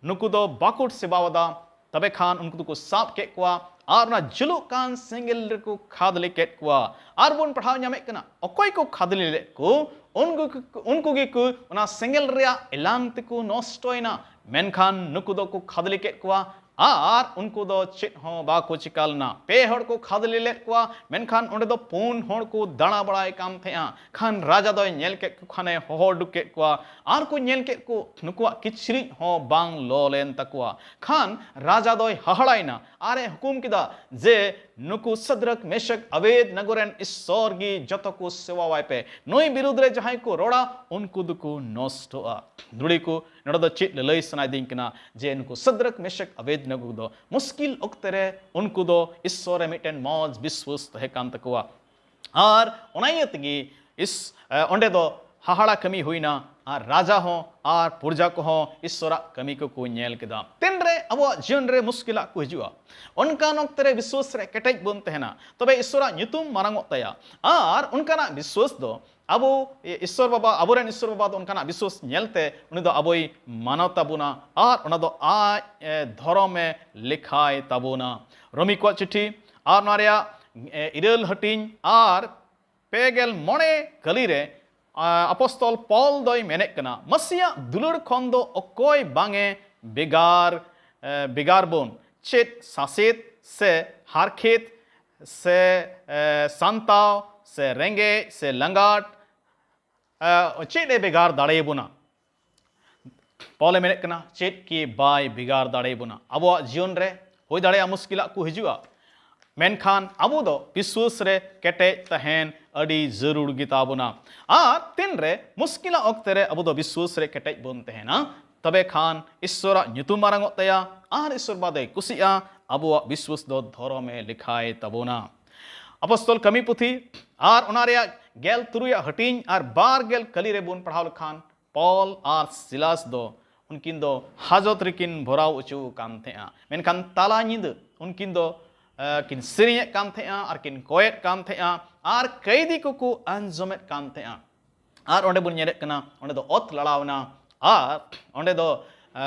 ᱱᱩᱠᱩ ᱫᱚ ᱵᱟᱠᱚ ᱥᱮᱵᱟᱣᱟᱫᱟ, ᱛᱚᱵᱮ ᱠᱷᱟᱱ ᱩᱱᱠᱩ ᱫᱚᱠᱚ ᱥᱟᱵ ᱠᱮᱫ ᱠᱚᱣᱟ ᱟᱨ ᱚᱱᱟ ᱡᱩᱞᱩᱜ ᱠᱟᱱ ᱥᱮᱸᱜᱮᱞ ᱨᱮᱠᱚ ᱠᱷᱟᱫᱽᱞᱮ ᱠᱮᱫ ᱠᱚᱣᱟ᱾ ᱟᱨ ᱵᱚᱱ ᱯᱟᱲᱦᱟᱣ ᱧᱟᱢᱮᱫ ᱠᱟᱱᱟ, ᱚᱠᱚᱭ ᱠᱚ ᱠᱷᱟᱫᱽᱞᱮ ᱞᱮᱫ ᱠᱚ, ᱩᱱᱠᱩ, ᱩᱱᱠᱩ ᱜᱮᱠᱚ ᱚᱱᱟ ᱥᱮᱸᱜᱮᱞ ᱨᱮᱭᱟᱜ ᱮᱞᱟᱝ ᱛᱮᱠᱚ ᱱᱚᱥᱴᱚᱭᱮᱱᱟ᱾ ᱢᱮᱱᱠᱷᱟᱱ ᱱᱩᱠᱩ ᱫᱚᱠᱚ ᱠᱷᱟᱫᱽᱞᱮ ᱠᱮᱫ ᱠᱚᱣᱟ ᱟᱨ ᱩᱱᱠᱩ ᱫᱚ ᱪᱮᱫ ᱦᱚᱸ ᱵᱟᱠᱚ ᱪᱤᱠᱟ ᱞᱮᱱᱟ᱾ ᱯᱮ ᱦᱚᱲ ᱠᱚ ᱠᱷᱟᱫᱽᱞᱮ ᱞᱮᱫ ᱠᱚᱣᱟ, ᱢᱮᱱᱠᱷᱟᱱ ᱚᱸᱰᱮ ᱫᱚ ᱯᱩᱱ ᱦᱚᱲ ᱠᱚ ᱫᱟᱬᱟ ᱵᱟᱲᱟᱭ ᱠᱟᱱ ᱛᱟᱦᱮᱸᱜᱼᱟ᱾ ᱠᱷᱟᱱ ᱨᱟᱡᱟ ᱫᱚᱭ ᱧᱮᱞ ᱠᱮᱫ ᱠᱚ ᱠᱷᱟᱱᱮ ᱦᱚᱦᱚ ᱩᱰᱩᱠ ᱠᱮᱫ ᱠᱚᱣᱟ ᱟᱨ ᱠᱚ ᱧᱮᱞ ᱠᱮᱫ ᱠᱚ ᱱᱩᱠᱩᱣᱟᱜ ᱠᱤᱪᱨᱤᱡ ᱦᱚᱸ ᱵᱟᱝ ᱞᱚ ᱞᱮᱱ ᱛᱟᱠᱚᱣᱟ᱾ ᱠᱷᱟᱱ ᱨᱟᱡᱟ ᱫᱚᱭ ᱦᱟᱦᱟᱲᱟᱭᱮᱱᱟ ᱟᱨ ᱮ ᱦᱩᱠᱩᱢ ᱠᱮᱫᱟ ᱡᱮ ᱱᱩᱠᱩ ᱥᱟᱫᱨᱟᱠ, ᱢᱮᱥᱟᱠ, ᱟᱵᱮᱫ ᱱᱟᱜᱳ ᱨᱮᱱ ᱤᱥᱥᱚᱨ ᱜᱮ ᱡᱚᱛᱚ ᱠᱚ ᱥᱮᱵᱟᱣᱟᱭ ᱯᱮ᱾ ᱱᱩᱭ ᱵᱤᱨᱩᱫᱽ ᱨᱮ ᱡᱟᱦᱟᱸᱭ ᱠᱚ ᱨᱚᱲᱟ, ᱩᱱᱠᱩ ᱫᱚᱠᱚ ᱱᱚᱥᱴᱚᱜᱼᱟ᱾ ᱫᱩᱲᱤ ᱠᱚ, ᱱᱚᱰᱮ ᱫᱚ ᱪᱮᱫ ᱞᱟᱹᱞᱟᱹᱭ ᱥᱟᱱᱟᱭᱮᱫᱤᱧ ᱠᱟᱱᱟ ᱡᱮ ᱱᱩᱠᱩ ᱥᱟᱫᱨᱟᱠ, ᱢᱮᱥᱟᱠ, ᱟᱵᱮᱫ ᱱᱟᱜᱳ ᱫᱚ ᱢᱩᱥᱠᱤᱞ ᱚᱠᱛᱮ ᱨᱮ ᱩᱱᱠᱩ ᱫᱚ ᱤᱥᱥᱚᱨ ᱨᱮ ᱢᱤᱫᱴᱮᱱ ᱢᱚᱡᱽ ᱵᱤᱥᱣᱟᱥ ᱛᱟᱦᱮᱸ ᱠᱟᱱ ᱛᱟᱠᱚᱣᱟ᱾ ᱟᱨ ᱚᱱᱟ ᱤᱭᱟᱹ ᱛᱮᱜᱮ ᱤᱥ-, ᱮ, ᱚᱸᱰᱮ ᱫᱚ ᱦᱟᱦᱟᱲᱟ ᱠᱟᱹᱢᱤ ᱦᱩᱭᱱᱟ ᱟᱨ ᱨᱟᱡᱟ ᱦᱚᱸ ᱟᱨ ᱯᱨᱚᱡᱟ ᱠᱚᱦᱚᱸ ᱤᱥᱥᱚᱨᱟᱜ ᱠᱟᱹᱢᱤ ᱠᱚᱠᱚ ᱧᱮᱞ ᱠᱮᱫᱟ᱾ ᱛᱤᱱᱨᱮ ᱟᱵᱚᱣᱟᱜ ᱡᱤᱭᱚᱱ ᱨᱮ ᱢᱩᱥᱠᱤᱞᱟᱜ ᱠᱚ ᱦᱤᱡᱩᱜᱼᱟ, ᱚᱱᱠᱟᱱ ᱚᱠᱛᱮ ᱨᱮ ᱵᱤᱥᱣᱟᱥ ᱨᱮ ᱠᱮᱴᱮᱡ ᱵᱚᱱ ᱛᱟᱦᱮᱱᱟ, ᱛᱚᱵᱮ ᱤᱥᱥᱚᱨᱟᱜ ᱧᱩᱛᱩᱢ ᱢᱟᱨᱟᱝᱚᱜ ᱛᱟᱭᱟ᱾ ᱟᱨ ᱚᱱᱠᱟᱱᱟᱜ ᱵᱤᱥᱣᱟᱥ ᱫᱚ ᱟᱵᱚ ᱤᱥᱥᱚᱨ ᱵᱟᱵᱟ, ᱟᱵᱚᱨᱮᱱ ᱤᱥᱥᱚᱨ ᱵᱟᱵᱟ ᱫᱚ ᱚᱱᱠᱟᱱᱟᱜ ᱵᱤᱥᱣᱟᱥ ᱧᱮᱞᱛᱮ ᱩᱱᱤ ᱫᱚ ᱟᱵᱚᱭ ᱢᱟᱱᱟᱣ ᱛᱟᱵᱚᱱᱟ ᱟᱨ ᱚᱱᱟ ᱫᱚ ᱟᱡ, ᱮ, ᱫᱷᱚᱨᱚᱢᱮ ᱞᱮᱠᱷᱟᱭ ᱛᱟᱵᱚᱱᱟ᱾ ᱨᱳᱢᱤ ᱠᱚᱣᱟᱜ ᱪᱤᱴᱷᱤ ᱟᱨ ᱱᱚᱣᱟ ᱨᱮᱭᱟᱜ, ᱮ, ᱤᱨᱟᱹᱞ ᱦᱟᱹᱴᱤᱧ ᱟᱨ ᱯᱮ ᱜᱮᱞ ᱢᱚᱬᱮ ᱠᱟᱹᱞᱤ ᱨᱮ, ᱟ, ᱟᱯᱚᱥᱛᱚᱞ ᱯᱚᱞ ᱫᱚᱭ ᱢᱮᱱᱮᱫ ᱠᱟᱱᱟ, ᱢᱟᱹᱥᱤᱭᱟᱜ ᱫᱩᱞᱟᱹᱲ ᱠᱷᱚᱱ ᱫᱚ ᱚᱠᱚᱭ ᱵᱟᱝ ᱮ ᱵᱮᱜᱟᱨ, ᱮ, ᱵᱮᱜᱟᱨ ᱵᱚᱱ? ᱪᱮᱫ ᱥᱟᱥᱮᱛ ᱥᱮ ᱦᱟᱨᱠᱷᱮᱛ ᱥᱮ ᱮ, ᱥᱟᱱᱛᱟᱣ ᱥᱮ ᱨᱮᱸᱜᱮᱡ ᱥᱮ ᱞᱟᱸᱜᱟᱴ, ᱮ, ᱪᱮᱫ ᱮ ᱵᱷᱮᱜᱟᱨ ᱫᱟᱲᱮᱭᱟᱵᱚᱱᱟ? ᱯᱚᱞᱮ ᱢᱮᱱᱮᱫ ᱠᱟᱱᱟ, ᱪᱮᱫ ᱜᱮ ᱵᱟᱭ ᱵᱷᱮᱜᱟᱨ ᱫᱟᱲᱮᱭᱟᱵᱚᱱᱟ᱾ ᱟᱵᱚᱣᱟᱜ ᱡᱤᱭᱚᱱ ᱨᱮ ᱦᱩᱭ ᱫᱟᱲᱮᱭᱟᱜᱼᱟ ᱢᱩᱥᱠᱤᱞᱟᱜ ᱠᱚ ᱦᱤᱡᱩᱜᱼᱟ, ᱢᱮᱱᱠᱷᱟᱱ ᱟᱵᱚ ᱫᱚ ᱵᱤᱥᱣᱟᱹᱥ ᱨᱮ ᱠᱮᱴᱮᱡ ᱛᱟᱦᱮᱱ ᱟᱹᱰᱤ ᱡᱟᱹᱨᱩᱲ ᱜᱮᱛᱟ ᱵᱚᱱᱟ᱾ ᱟᱨ ᱛᱤᱱᱨᱮ ᱢᱩᱥᱠᱤᱞᱟᱜ ᱚᱠᱛᱮ ᱨᱮ ᱟᱵᱚ ᱫᱚ ᱵᱤᱥᱣᱟᱹᱥ ᱨᱮ ᱠᱮᱴᱮᱡ ᱵᱚᱱ ᱛᱟᱦᱮᱱᱟ, ᱛᱚᱵᱮ ᱠᱷᱟᱱ ᱤᱥᱥᱚᱨᱟᱜ ᱧᱩᱛᱩᱢ ᱢᱟᱨᱟᱝᱚᱜ ᱛᱟᱭᱟ ᱟᱨ ᱤᱥᱥᱚᱨ ᱵᱟᱵᱟ ᱫᱚᱭ ᱠᱩᱥᱤᱜᱼᱟ᱾ ᱟᱵᱚᱣᱟᱜ ᱵᱤᱥᱣᱟᱹᱥ ᱫᱚ ᱫᱷᱚᱨᱚᱢᱮ ᱞᱮᱠᱷᱟᱭ ᱛᱟᱵᱚᱱᱟ᱾ ᱟᱯᱚᱥᱛᱚᱞ ᱠᱟᱹᱢᱤ ᱯᱩᱛᱷᱤ ᱟᱨ ᱚᱱᱟ ᱨᱮᱭᱟᱜ ᱜᱮᱞ ᱛᱩᱨᱩᱭᱟᱜ ᱦᱟᱹᱴᱤᱧ ᱟᱨ ᱵᱟᱨ ᱜᱮᱞ ᱠᱟᱹᱞᱤ ᱨᱮᱵᱚᱱ ᱯᱟᱲᱦᱟᱣ ᱞᱮᱠᱷᱟᱱ, ᱯᱚᱞ ᱟᱨ ᱥᱤᱞᱟᱥ ᱫᱚ ᱩᱱᱠᱤᱱ ᱫᱚ ᱦᱟᱡᱚᱛ ᱨᱮᱠᱤᱱ ᱵᱷᱚᱨᱟᱣ ᱦᱚᱪᱚ ᱟᱠᱟᱱ ᱛᱟᱦᱮᱸᱜᱼᱟ, ᱢᱮᱱᱠᱷᱟᱱ ᱛᱟᱞᱟ ᱧᱤᱫᱟᱹ ᱩᱱᱠᱤᱱ ᱫᱚ ᱮ, ᱠᱤᱱ ᱥᱮᱨᱮᱧᱮᱫ ᱠᱟᱱ ᱛᱟᱦᱮᱸᱜᱼᱟ ᱟᱨ ᱠᱤᱱ ᱠᱚᱭᱮᱫ ᱠᱟᱱ ᱛᱟᱦᱮᱸᱜᱼᱟ ᱟᱨ ᱠᱟᱹᱭᱫᱤ ᱠᱚᱠᱚ ᱟᱸᱡᱚᱢᱮᱫ ᱠᱟᱱ ᱛᱟᱦᱮᱸᱜᱼᱟ᱾ ᱟᱨ ᱚᱸᱰᱮ ᱵᱚᱱ ᱧᱮᱞᱮᱫ ᱠᱟᱱᱟ, ᱚᱸᱰᱮ ᱫᱚ ᱚᱛ ᱞᱟᱲᱟᱣ ᱮᱱᱟ ᱟᱨ ᱚᱸᱰᱮ ᱫᱚ ᱮ,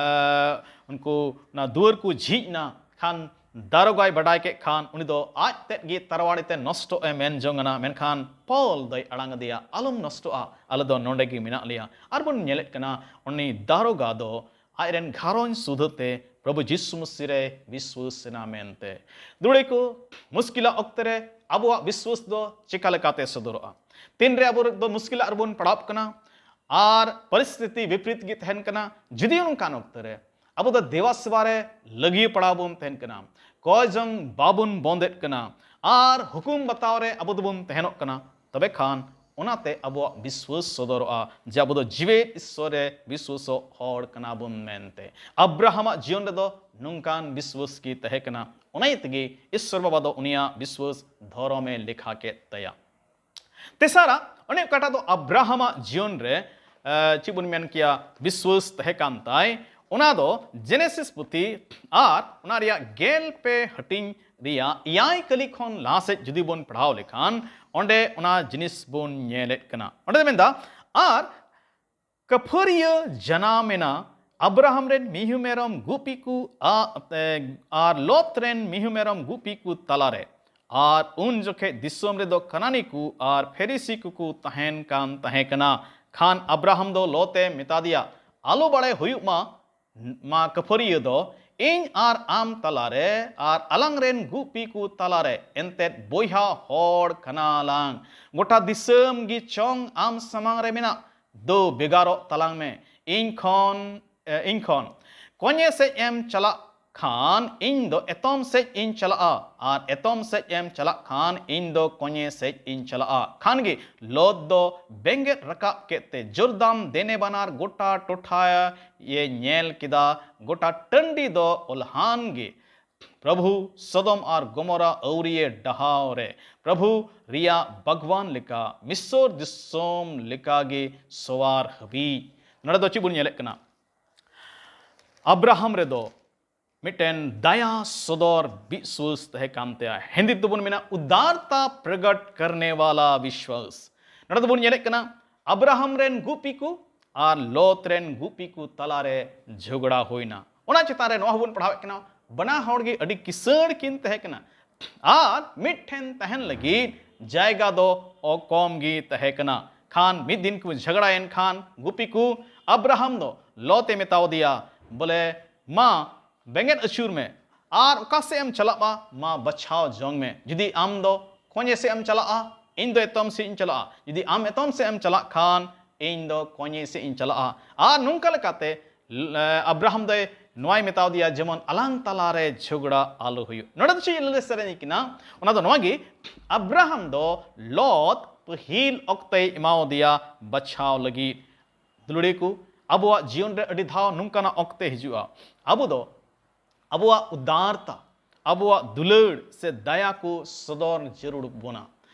ᱩᱱᱠᱩ ᱚᱱᱟ ᱫᱩᱣᱟᱹᱨ ᱠᱚ ᱡᱷᱤᱡ ᱮᱱᱟ᱾ ᱠᱷᱟᱱ ᱫᱟᱨᱚᱜᱟᱭ ᱵᱟᱰᱟᱭ ᱠᱮᱫ ᱠᱷᱟᱱ ᱩᱱᱤ ᱫᱚ ᱟᱡ ᱛᱮᱫ ᱜᱮ ᱛᱟᱨᱣᱟᱲᱤ ᱛᱮ ᱱᱚᱥᱴᱚᱜ ᱮ ᱢᱮᱱ ᱡᱚᱝ ᱟᱱᱟ, ᱢᱮᱱᱠᱷᱟᱱ ᱯᱚᱞ ᱫᱚᱭ ᱟᱲᱟᱝ ᱟᱫᱮᱭᱟ, "ᱟᱞᱚᱢ ᱱᱚᱥᱴᱚᱜᱼᱟ, ᱟᱞᱮ ᱫᱚ ᱱᱚᱰᱮ ᱜᱮ ᱢᱮᱱᱟᱜ ᱞᱮᱭᱟ᱾" ᱟᱨ ᱵᱚᱱ ᱧᱮᱞᱮᱫ ᱠᱟᱱᱟ, ᱩᱱᱤ ᱫᱟᱨᱚᱜᱟ ᱫᱚ ᱟᱡ ᱨᱮᱱ ᱜᱷᱟᱨᱚᱸᱡᱽ ᱥᱩᱫᱷᱟᱹ ᱛᱮ ᱯᱨᱚᱵᱷᱩ ᱡᱤᱥᱩ ᱢᱟᱹᱥᱤ ᱨᱮ ᱵᱤᱥᱣᱟᱹᱥ ᱮᱱᱟ ᱢᱮᱱᱛᱮ᱾ ᱫᱩᱲᱮ ᱠᱚ, ᱢᱩᱥᱠᱤᱞᱟᱜ ᱚᱠᱛᱮ ᱨᱮ ᱟᱵᱚᱣᱟᱜ ᱵᱤᱥᱣᱟᱹᱥ ᱫᱚ ᱪᱮᱠᱟ ᱞᱮᱠᱟᱛᱮ ᱥᱚᱫᱚᱨᱚᱜᱼᱟ? ᱛᱤᱱᱨᱮ ᱟᱵᱚ ᱫᱚ ᱢᱩᱥᱠᱤᱞᱟᱜ ᱨᱮᱵᱚᱱ ᱯᱟᱲᱟᱣ ᱠᱟᱱᱟ ᱟᱨ ᱯᱚᱨᱤᱥᱛᱷᱤᱛᱤ ᱵᱤᱯᱨᱤᱛ ᱜᱮ ᱛᱟᱦᱮᱱ ᱠᱟᱱᱟ, ᱡᱩᱫᱤ ᱱᱚᱝᱠᱟᱱ ᱚᱠᱛᱮ ᱨᱮ ᱟᱵᱚ ᱫᱚ ᱫᱮᱣᱟ ᱥᱮᱵᱟ ᱨᱮ ᱞᱟᱹᱜᱤᱭᱟᱹ ᱯᱟᱲᱟᱣ ᱵᱚᱱ ᱛᱟᱦᱮᱱ ᱠᱟᱱᱟ, ᱠᱚᱭ ᱡᱚᱝ ᱵᱟᱵᱚᱱ ᱵᱚᱱᱫᱮᱫ ᱠᱟᱱᱟ ᱟᱨ ᱦᱩᱠᱩᱢ ᱵᱟᱛᱟᱣ ᱨᱮ ᱟᱵᱚ ᱫᱚᱵᱚᱱ ᱛᱟᱦᱮᱱᱚᱜ ᱠᱟᱱᱟ, ᱛᱚᱵᱮ ᱠᱷᱟᱱ ᱚᱱᱟᱛᱮ ᱟᱵᱚᱣᱟᱜ ᱵᱤᱥᱣᱟᱹᱥ ᱥᱚᱫᱚᱨᱚᱜᱼᱟ ᱡᱮ ᱟᱵᱚ ᱫᱚ ᱡᱤᱣᱮᱫ ᱤᱥᱥᱚᱨ ᱨᱮ ᱵᱤᱥᱣᱟᱹᱥᱚᱜ ᱦᱚᱲ ᱠᱟᱱᱟ ᱵᱚᱱ ᱢᱮᱱᱛᱮ᱾ ᱟᱵᱨᱟᱦᱟᱢᱟᱜ ᱡᱤᱭᱚᱱ ᱨᱮᱫᱚ ᱱᱚᱝᱠᱟᱱ ᱵᱤᱥᱣᱟᱹᱥ ᱜᱮ ᱛᱟᱦᱮᱸ ᱠᱟᱱᱟ, ᱚᱱᱟ ᱤᱭᱟᱹ ᱛᱮᱜᱮ ᱤᱥᱥᱚᱨ ᱵᱟᱵᱟ ᱫᱚ ᱩᱱᱤᱭᱟᱜ ᱵᱤᱥᱣᱟᱹᱥ ᱫᱷᱚᱨᱚᱢᱮ ᱞᱮᱠᱷᱟ ᱠᱮᱫ ᱛᱟᱭᱟ᱾ ᱛᱮᱥᱟᱨᱟᱜ, ᱚᱱᱮ ᱚᱠᱟᱴᱟᱜ ᱫᱚ ᱟᱵᱨᱟᱦᱟᱢᱟᱜ ᱡᱤᱭᱚᱱ ᱨᱮ, ᱮ, ᱪᱮᱫ ᱵᱚᱱ ᱢᱮᱱ ᱠᱮᱭᱟ, ᱵᱤᱥᱣᱟᱹᱥ ᱛᱟᱦᱮᱸ ᱠᱟᱱ ᱛᱟᱭ, ᱚᱱᱟ ᱫᱚ ᱡᱮᱱᱮᱥᱤᱥ ᱯᱩᱛᱷᱤ ᱟᱨ ᱚᱱᱟ ᱨᱮᱭᱟᱜ ᱜᱮᱞ ᱯᱮ ᱦᱟᱹᱴᱤᱧ ᱨᱮᱭᱟᱜ ᱮᱭᱟᱭ ᱠᱟᱹᱞᱤ ᱠᱷᱚᱱ ᱞᱟᱦᱟ ᱥᱮᱫ ᱡᱩᱫᱤ ᱵᱚᱱ ᱯᱟᱲᱦᱟᱣ ᱞᱮᱠᱷᱟᱱ, ᱚᱸᱰᱮ ᱚᱱᱟ ᱡᱤᱱᱤᱥ ᱵᱚᱱ ᱧᱮᱞᱮᱫ ᱠᱟᱱᱟ᱾ ᱚᱸᱰᱮ ᱫᱚ ᱢᱮᱱᱫᱟ, ᱟᱨ ᱠᱟᱹᱯᱷᱟᱹᱨᱤᱭᱟᱹ ᱡᱟᱱᱟᱢ ᱮᱱᱟ ᱟᱵᱨᱟᱦᱟᱢ ᱨᱮᱱ ᱢᱤᱦᱩ ᱢᱮᱨᱚᱢ ᱜᱩᱯᱤ ᱠᱚ ᱟ-, ᱮ, ᱟᱨ ᱞᱚᱛ ᱨᱮᱱ ᱢᱤᱦᱩ ᱢᱮᱨᱚᱢ ᱜᱩᱯᱤ ᱠᱚ ᱛᱟᱞᱟᱨᱮ᱾ ᱟᱨ ᱩᱱ ᱡᱚᱠᱷᱮᱡ ᱫᱤᱥᱚᱢ ᱨᱮᱫᱚ ᱠᱟᱱᱟᱱᱤ ᱠᱚ ᱟᱨ ᱯᱷᱮᱨᱤᱥᱤ ᱠᱚᱠᱚ ᱛᱟᱦᱮᱱ ᱠᱟᱱ ᱛᱟᱦᱮᱸ ᱠᱟᱱᱟ᱾ ᱠᱷᱟᱱ ᱟᱵᱨᱟᱦᱟᱢ ᱫᱚ ᱞᱚᱛ ᱮ ᱢᱮᱛᱟ ᱫᱮᱭᱟ, "ᱟᱞᱚ ᱵᱟᱲᱟᱭ ᱦᱩᱭᱩᱜ ᱢᱟ, ᱢᱟ ᱠᱟᱹᱯᱷᱟᱹᱨᱤᱭᱟᱹ ᱫᱚ ᱤᱧ ᱟᱨ ᱟᱢ ᱛᱟᱞᱟᱨᱮ ᱟᱨ ᱟᱞᱟᱝ ᱨᱮᱱ ᱜᱩᱯᱤ ᱠᱚ ᱛᱟᱞᱟᱨᱮ ᱮᱱᱛᱮᱫ ᱵᱚᱭᱦᱟ ᱦᱚᱲ ᱠᱟᱱᱟ ᱞᱟᱝ᱾ ᱜᱚᱴᱟ ᱫᱤᱥᱚᱢ ᱜᱮ ᱪᱚᱝ ᱟᱢ ᱥᱟᱢᱟᱝ ᱨᱮ ᱢᱮᱱᱟᱜ ᱫᱚ ᱵᱷᱮᱜᱟᱨᱚᱜ ᱛᱟᱞᱟᱝ ᱢᱮ ᱤᱧ ᱠᱷᱚᱱ, ᱮ, ᱤᱧ ᱠᱷᱚᱱ᱾ ᱠᱚᱧᱮ ᱥᱮᱫ ᱮᱢ ᱪᱟᱞᱟᱜ ᱠᱷᱟᱱ ᱤᱧ ᱫᱚ ᱮᱛᱚᱢ ᱥᱮᱫ ᱤᱧ ᱪᱟᱞᱟᱜᱼᱟ, ᱟᱨ ᱮᱛᱚᱢ ᱥᱮᱫ ᱮᱢ ᱪᱟᱞᱟᱜ ᱠᱷᱟᱱ ᱤᱧ ᱫᱚ ᱠᱚᱧᱮ ᱥᱮᱫ ᱤᱧ ᱪᱟᱞᱟᱜᱼᱟ᱾ ᱠᱷᱟᱱ ᱜᱮ ᱞᱚᱛ ᱫᱚ ᱵᱮᱸᱜᱮᱫ ᱨᱟᱠᱟᱵ ᱠᱮᱫ ᱛᱮ ᱡᱚᱨᱫᱟᱱ ᱫᱮᱱᱮ ᱵᱟᱱᱟᱨ ᱜᱚᱴᱟ ᱴᱚᱴᱷᱟ ᱭᱮ ᱧᱮᱞ ᱠᱮᱫᱟ᱾ ᱜᱚᱴᱟ ᱴᱟᱺᱰᱤ ᱫᱚ ᱚᱞᱦᱟᱱ ᱜᱮ᱾ ᱯᱨᱚᱵᱷᱩ ᱥᱚᱫᱚᱢ ᱟᱨ ᱜᱚᱢᱚᱨᱟ ᱟᱹᱣᱨᱤᱭᱮ ᱰᱟᱦᱟᱣ ᱨᱮ ᱯᱨᱚᱵᱷᱩ ᱨᱮᱭᱟᱜ ᱵᱟᱜᱽᱣᱟᱱ ᱞᱮᱠᱟ ᱢᱤᱥᱚᱨ ᱫᱤᱥᱚᱢ ᱞᱮᱠᱟᱜᱮ ᱥᱚᱣᱟᱨ ᱦᱟᱹᱵᱤᱡ᱾ ᱱᱚᱰᱮ ᱫᱚ ᱪᱮᱫ ᱵᱚᱱ ᱧᱮᱞᱮᱫ ᱠᱟᱱᱟ? ᱟᱵᱨᱟᱦᱟᱢ ᱨᱮᱫᱚ ᱢᱤᱫᱴᱮᱱ ᱫᱟᱭᱟ ᱥᱚᱫᱚᱨ ᱵᱤᱥᱣᱟᱹᱥ ᱛᱟᱦᱮᱸ ᱠᱟᱱ ᱛᱟᱭᱟ᱾ ᱦᱤᱱᱫᱤ ᱛᱮᱵᱚᱱ ᱢᱮᱱᱟ ᱩᱫᱟᱨᱛᱟ ᱯᱨᱚᱜᱚᱴ ᱠᱟᱨᱱᱮ ᱣᱟᱞᱟ ᱵᱤᱥᱣᱟᱥ᱾ ᱱᱚᱰᱮ ᱫᱚᱵᱚᱱ ᱧᱮᱞᱮᱫ ᱠᱟᱱᱟ ᱟᱵᱨᱟᱦᱟᱢ ᱨᱮᱱ ᱜᱩᱯᱤ ᱠᱚ ᱟᱨ ᱞᱚᱛ ᱨᱮᱱ ᱜᱩᱯᱤ ᱠᱚ ᱛᱟᱞᱟᱨᱮ ᱡᱷᱚᱜᱽᱲᱟ ᱦᱩᱭᱱᱟ᱾ ᱚᱱᱟ ᱪᱮᱛᱟᱱ ᱨᱮ ᱱᱚᱣᱟ ᱦᱚᱸᱵᱚᱱ ᱯᱟᱲᱦᱟᱣᱮᱫ ᱠᱟᱱᱟ, ᱵᱟᱱᱟ ᱦᱚᱲ ᱜᱮ ᱟᱹᱰᱤ ᱠᱤᱥᱟᱹᱬ ᱠᱤᱱ ᱛᱟᱦᱮᱸ ᱠᱟᱱᱟ ᱟᱨ ᱢᱤᱫᱴᱷᱮᱱ ᱛᱟᱦᱮᱱ ᱞᱟᱹᱜᱤᱫ ᱡᱟᱭᱜᱟ ᱫᱚ ᱠᱚᱢ ᱜᱮ ᱛᱟᱦᱮᱸ ᱠᱟᱱᱟ᱾ ᱠᱷᱟᱱ ᱢᱤᱫ ᱫᱤᱱ ᱠᱚ ᱡᱷᱚᱜᱽᱲᱟᱭᱮᱱ ᱠᱷᱟᱱ ᱜᱩᱯᱤ ᱠᱚ ᱟᱵᱨᱟᱦᱟᱢ ᱫᱚ ᱞᱚᱛ ᱮ ᱢᱮᱛᱟᱣ ᱫᱮᱭᱟ, ᱵᱚᱞᱮ, ᱢᱟ ᱵᱮᱸᱜᱮᱫ ᱟᱹᱪᱩᱨ ᱢᱮ ᱟᱨ ᱚᱠᱟ ᱥᱮᱫ ᱮᱢ ᱪᱟᱞᱟᱜᱼᱟ, ᱢᱟ ᱵᱟᱪᱷᱟᱣ ᱡᱚᱝ ᱢᱮ᱾ ᱡᱩᱫᱤ ᱟᱢ ᱫᱚ ᱠᱚᱧᱮ ᱥᱮᱫ ᱮᱢ ᱪᱟᱞᱟᱜᱼᱟ, ᱤᱧ ᱫᱚ ᱮᱛᱚᱢ ᱥᱮᱫ ᱤᱧ ᱪᱟᱞᱟᱜᱼᱟ᱾ ᱡᱩᱫᱤ ᱟᱢ ᱮᱛᱚᱢ ᱥᱮᱫ ᱮᱢ ᱪᱟᱞᱟᱜ ᱠᱷᱟᱱ ᱤᱧ ᱫᱚ ᱠᱚᱧᱮ ᱥᱮᱫ ᱤᱧ ᱪᱟᱞᱟᱜᱼᱟ᱾ ᱟᱨ ᱱᱚᱝᱠᱟ ᱞᱮᱠᱟᱛᱮ ᱟᱵᱨᱟᱦᱟᱢ ᱫᱚᱭ ᱱᱚᱣᱟᱭ ᱢᱮᱛᱟᱣ ᱫᱮᱭᱟ, ᱡᱮᱢᱚᱱ ᱟᱞᱟᱝ ᱛᱟᱞᱟᱨᱮ ᱡᱷᱚᱜᱽᱲᱟ ᱟᱞᱚ ᱦᱩᱭᱩᱜ᱾ ᱱᱚᱰᱮ ᱫᱚ ᱪᱮᱫ ᱞᱟᱹᱞᱟᱹᱭ ᱥᱮᱨᱮᱧ ᱠᱟᱱᱟ? ᱚᱱᱟ ᱫᱚ ᱱᱚᱣᱟ ᱜᱮ, ᱟᱵᱨᱟᱦᱟᱢ ᱫᱚ ᱞᱚᱛ ᱯᱟᱹᱦᱤᱞ ᱚᱠᱛᱮᱭ ᱮᱢᱟᱣ ᱫᱮᱭᱟ ᱵᱟᱪᱷᱟᱣ ᱞᱟᱹᱜᱤᱫ᱾ ᱫᱩᱞᱟᱹᱲᱤᱭᱟᱹ ᱠᱚ, ᱟᱵᱚᱣᱟᱜ ᱡᱤᱭᱚᱱ ᱨᱮ ᱟᱹᱰᱤ ᱫᱷᱟᱣ ᱱᱚᱝᱠᱟᱱᱟᱜ ᱚᱠᱛᱮ ᱦᱤᱡᱩᱜᱼᱟ, ᱟᱵᱚ ᱫᱚ ᱟᱵᱚᱣᱟᱜ ᱩᱫᱟᱨᱛᱟ, ᱟᱵᱚᱣᱟᱜ ᱫᱩᱞᱟᱹᱲ ᱥᱮ ᱫᱟᱭᱟ ᱠᱚ ᱥᱚᱫᱚᱨ ᱡᱟᱹᱨᱩᱲ ᱵᱚᱱᱟ᱾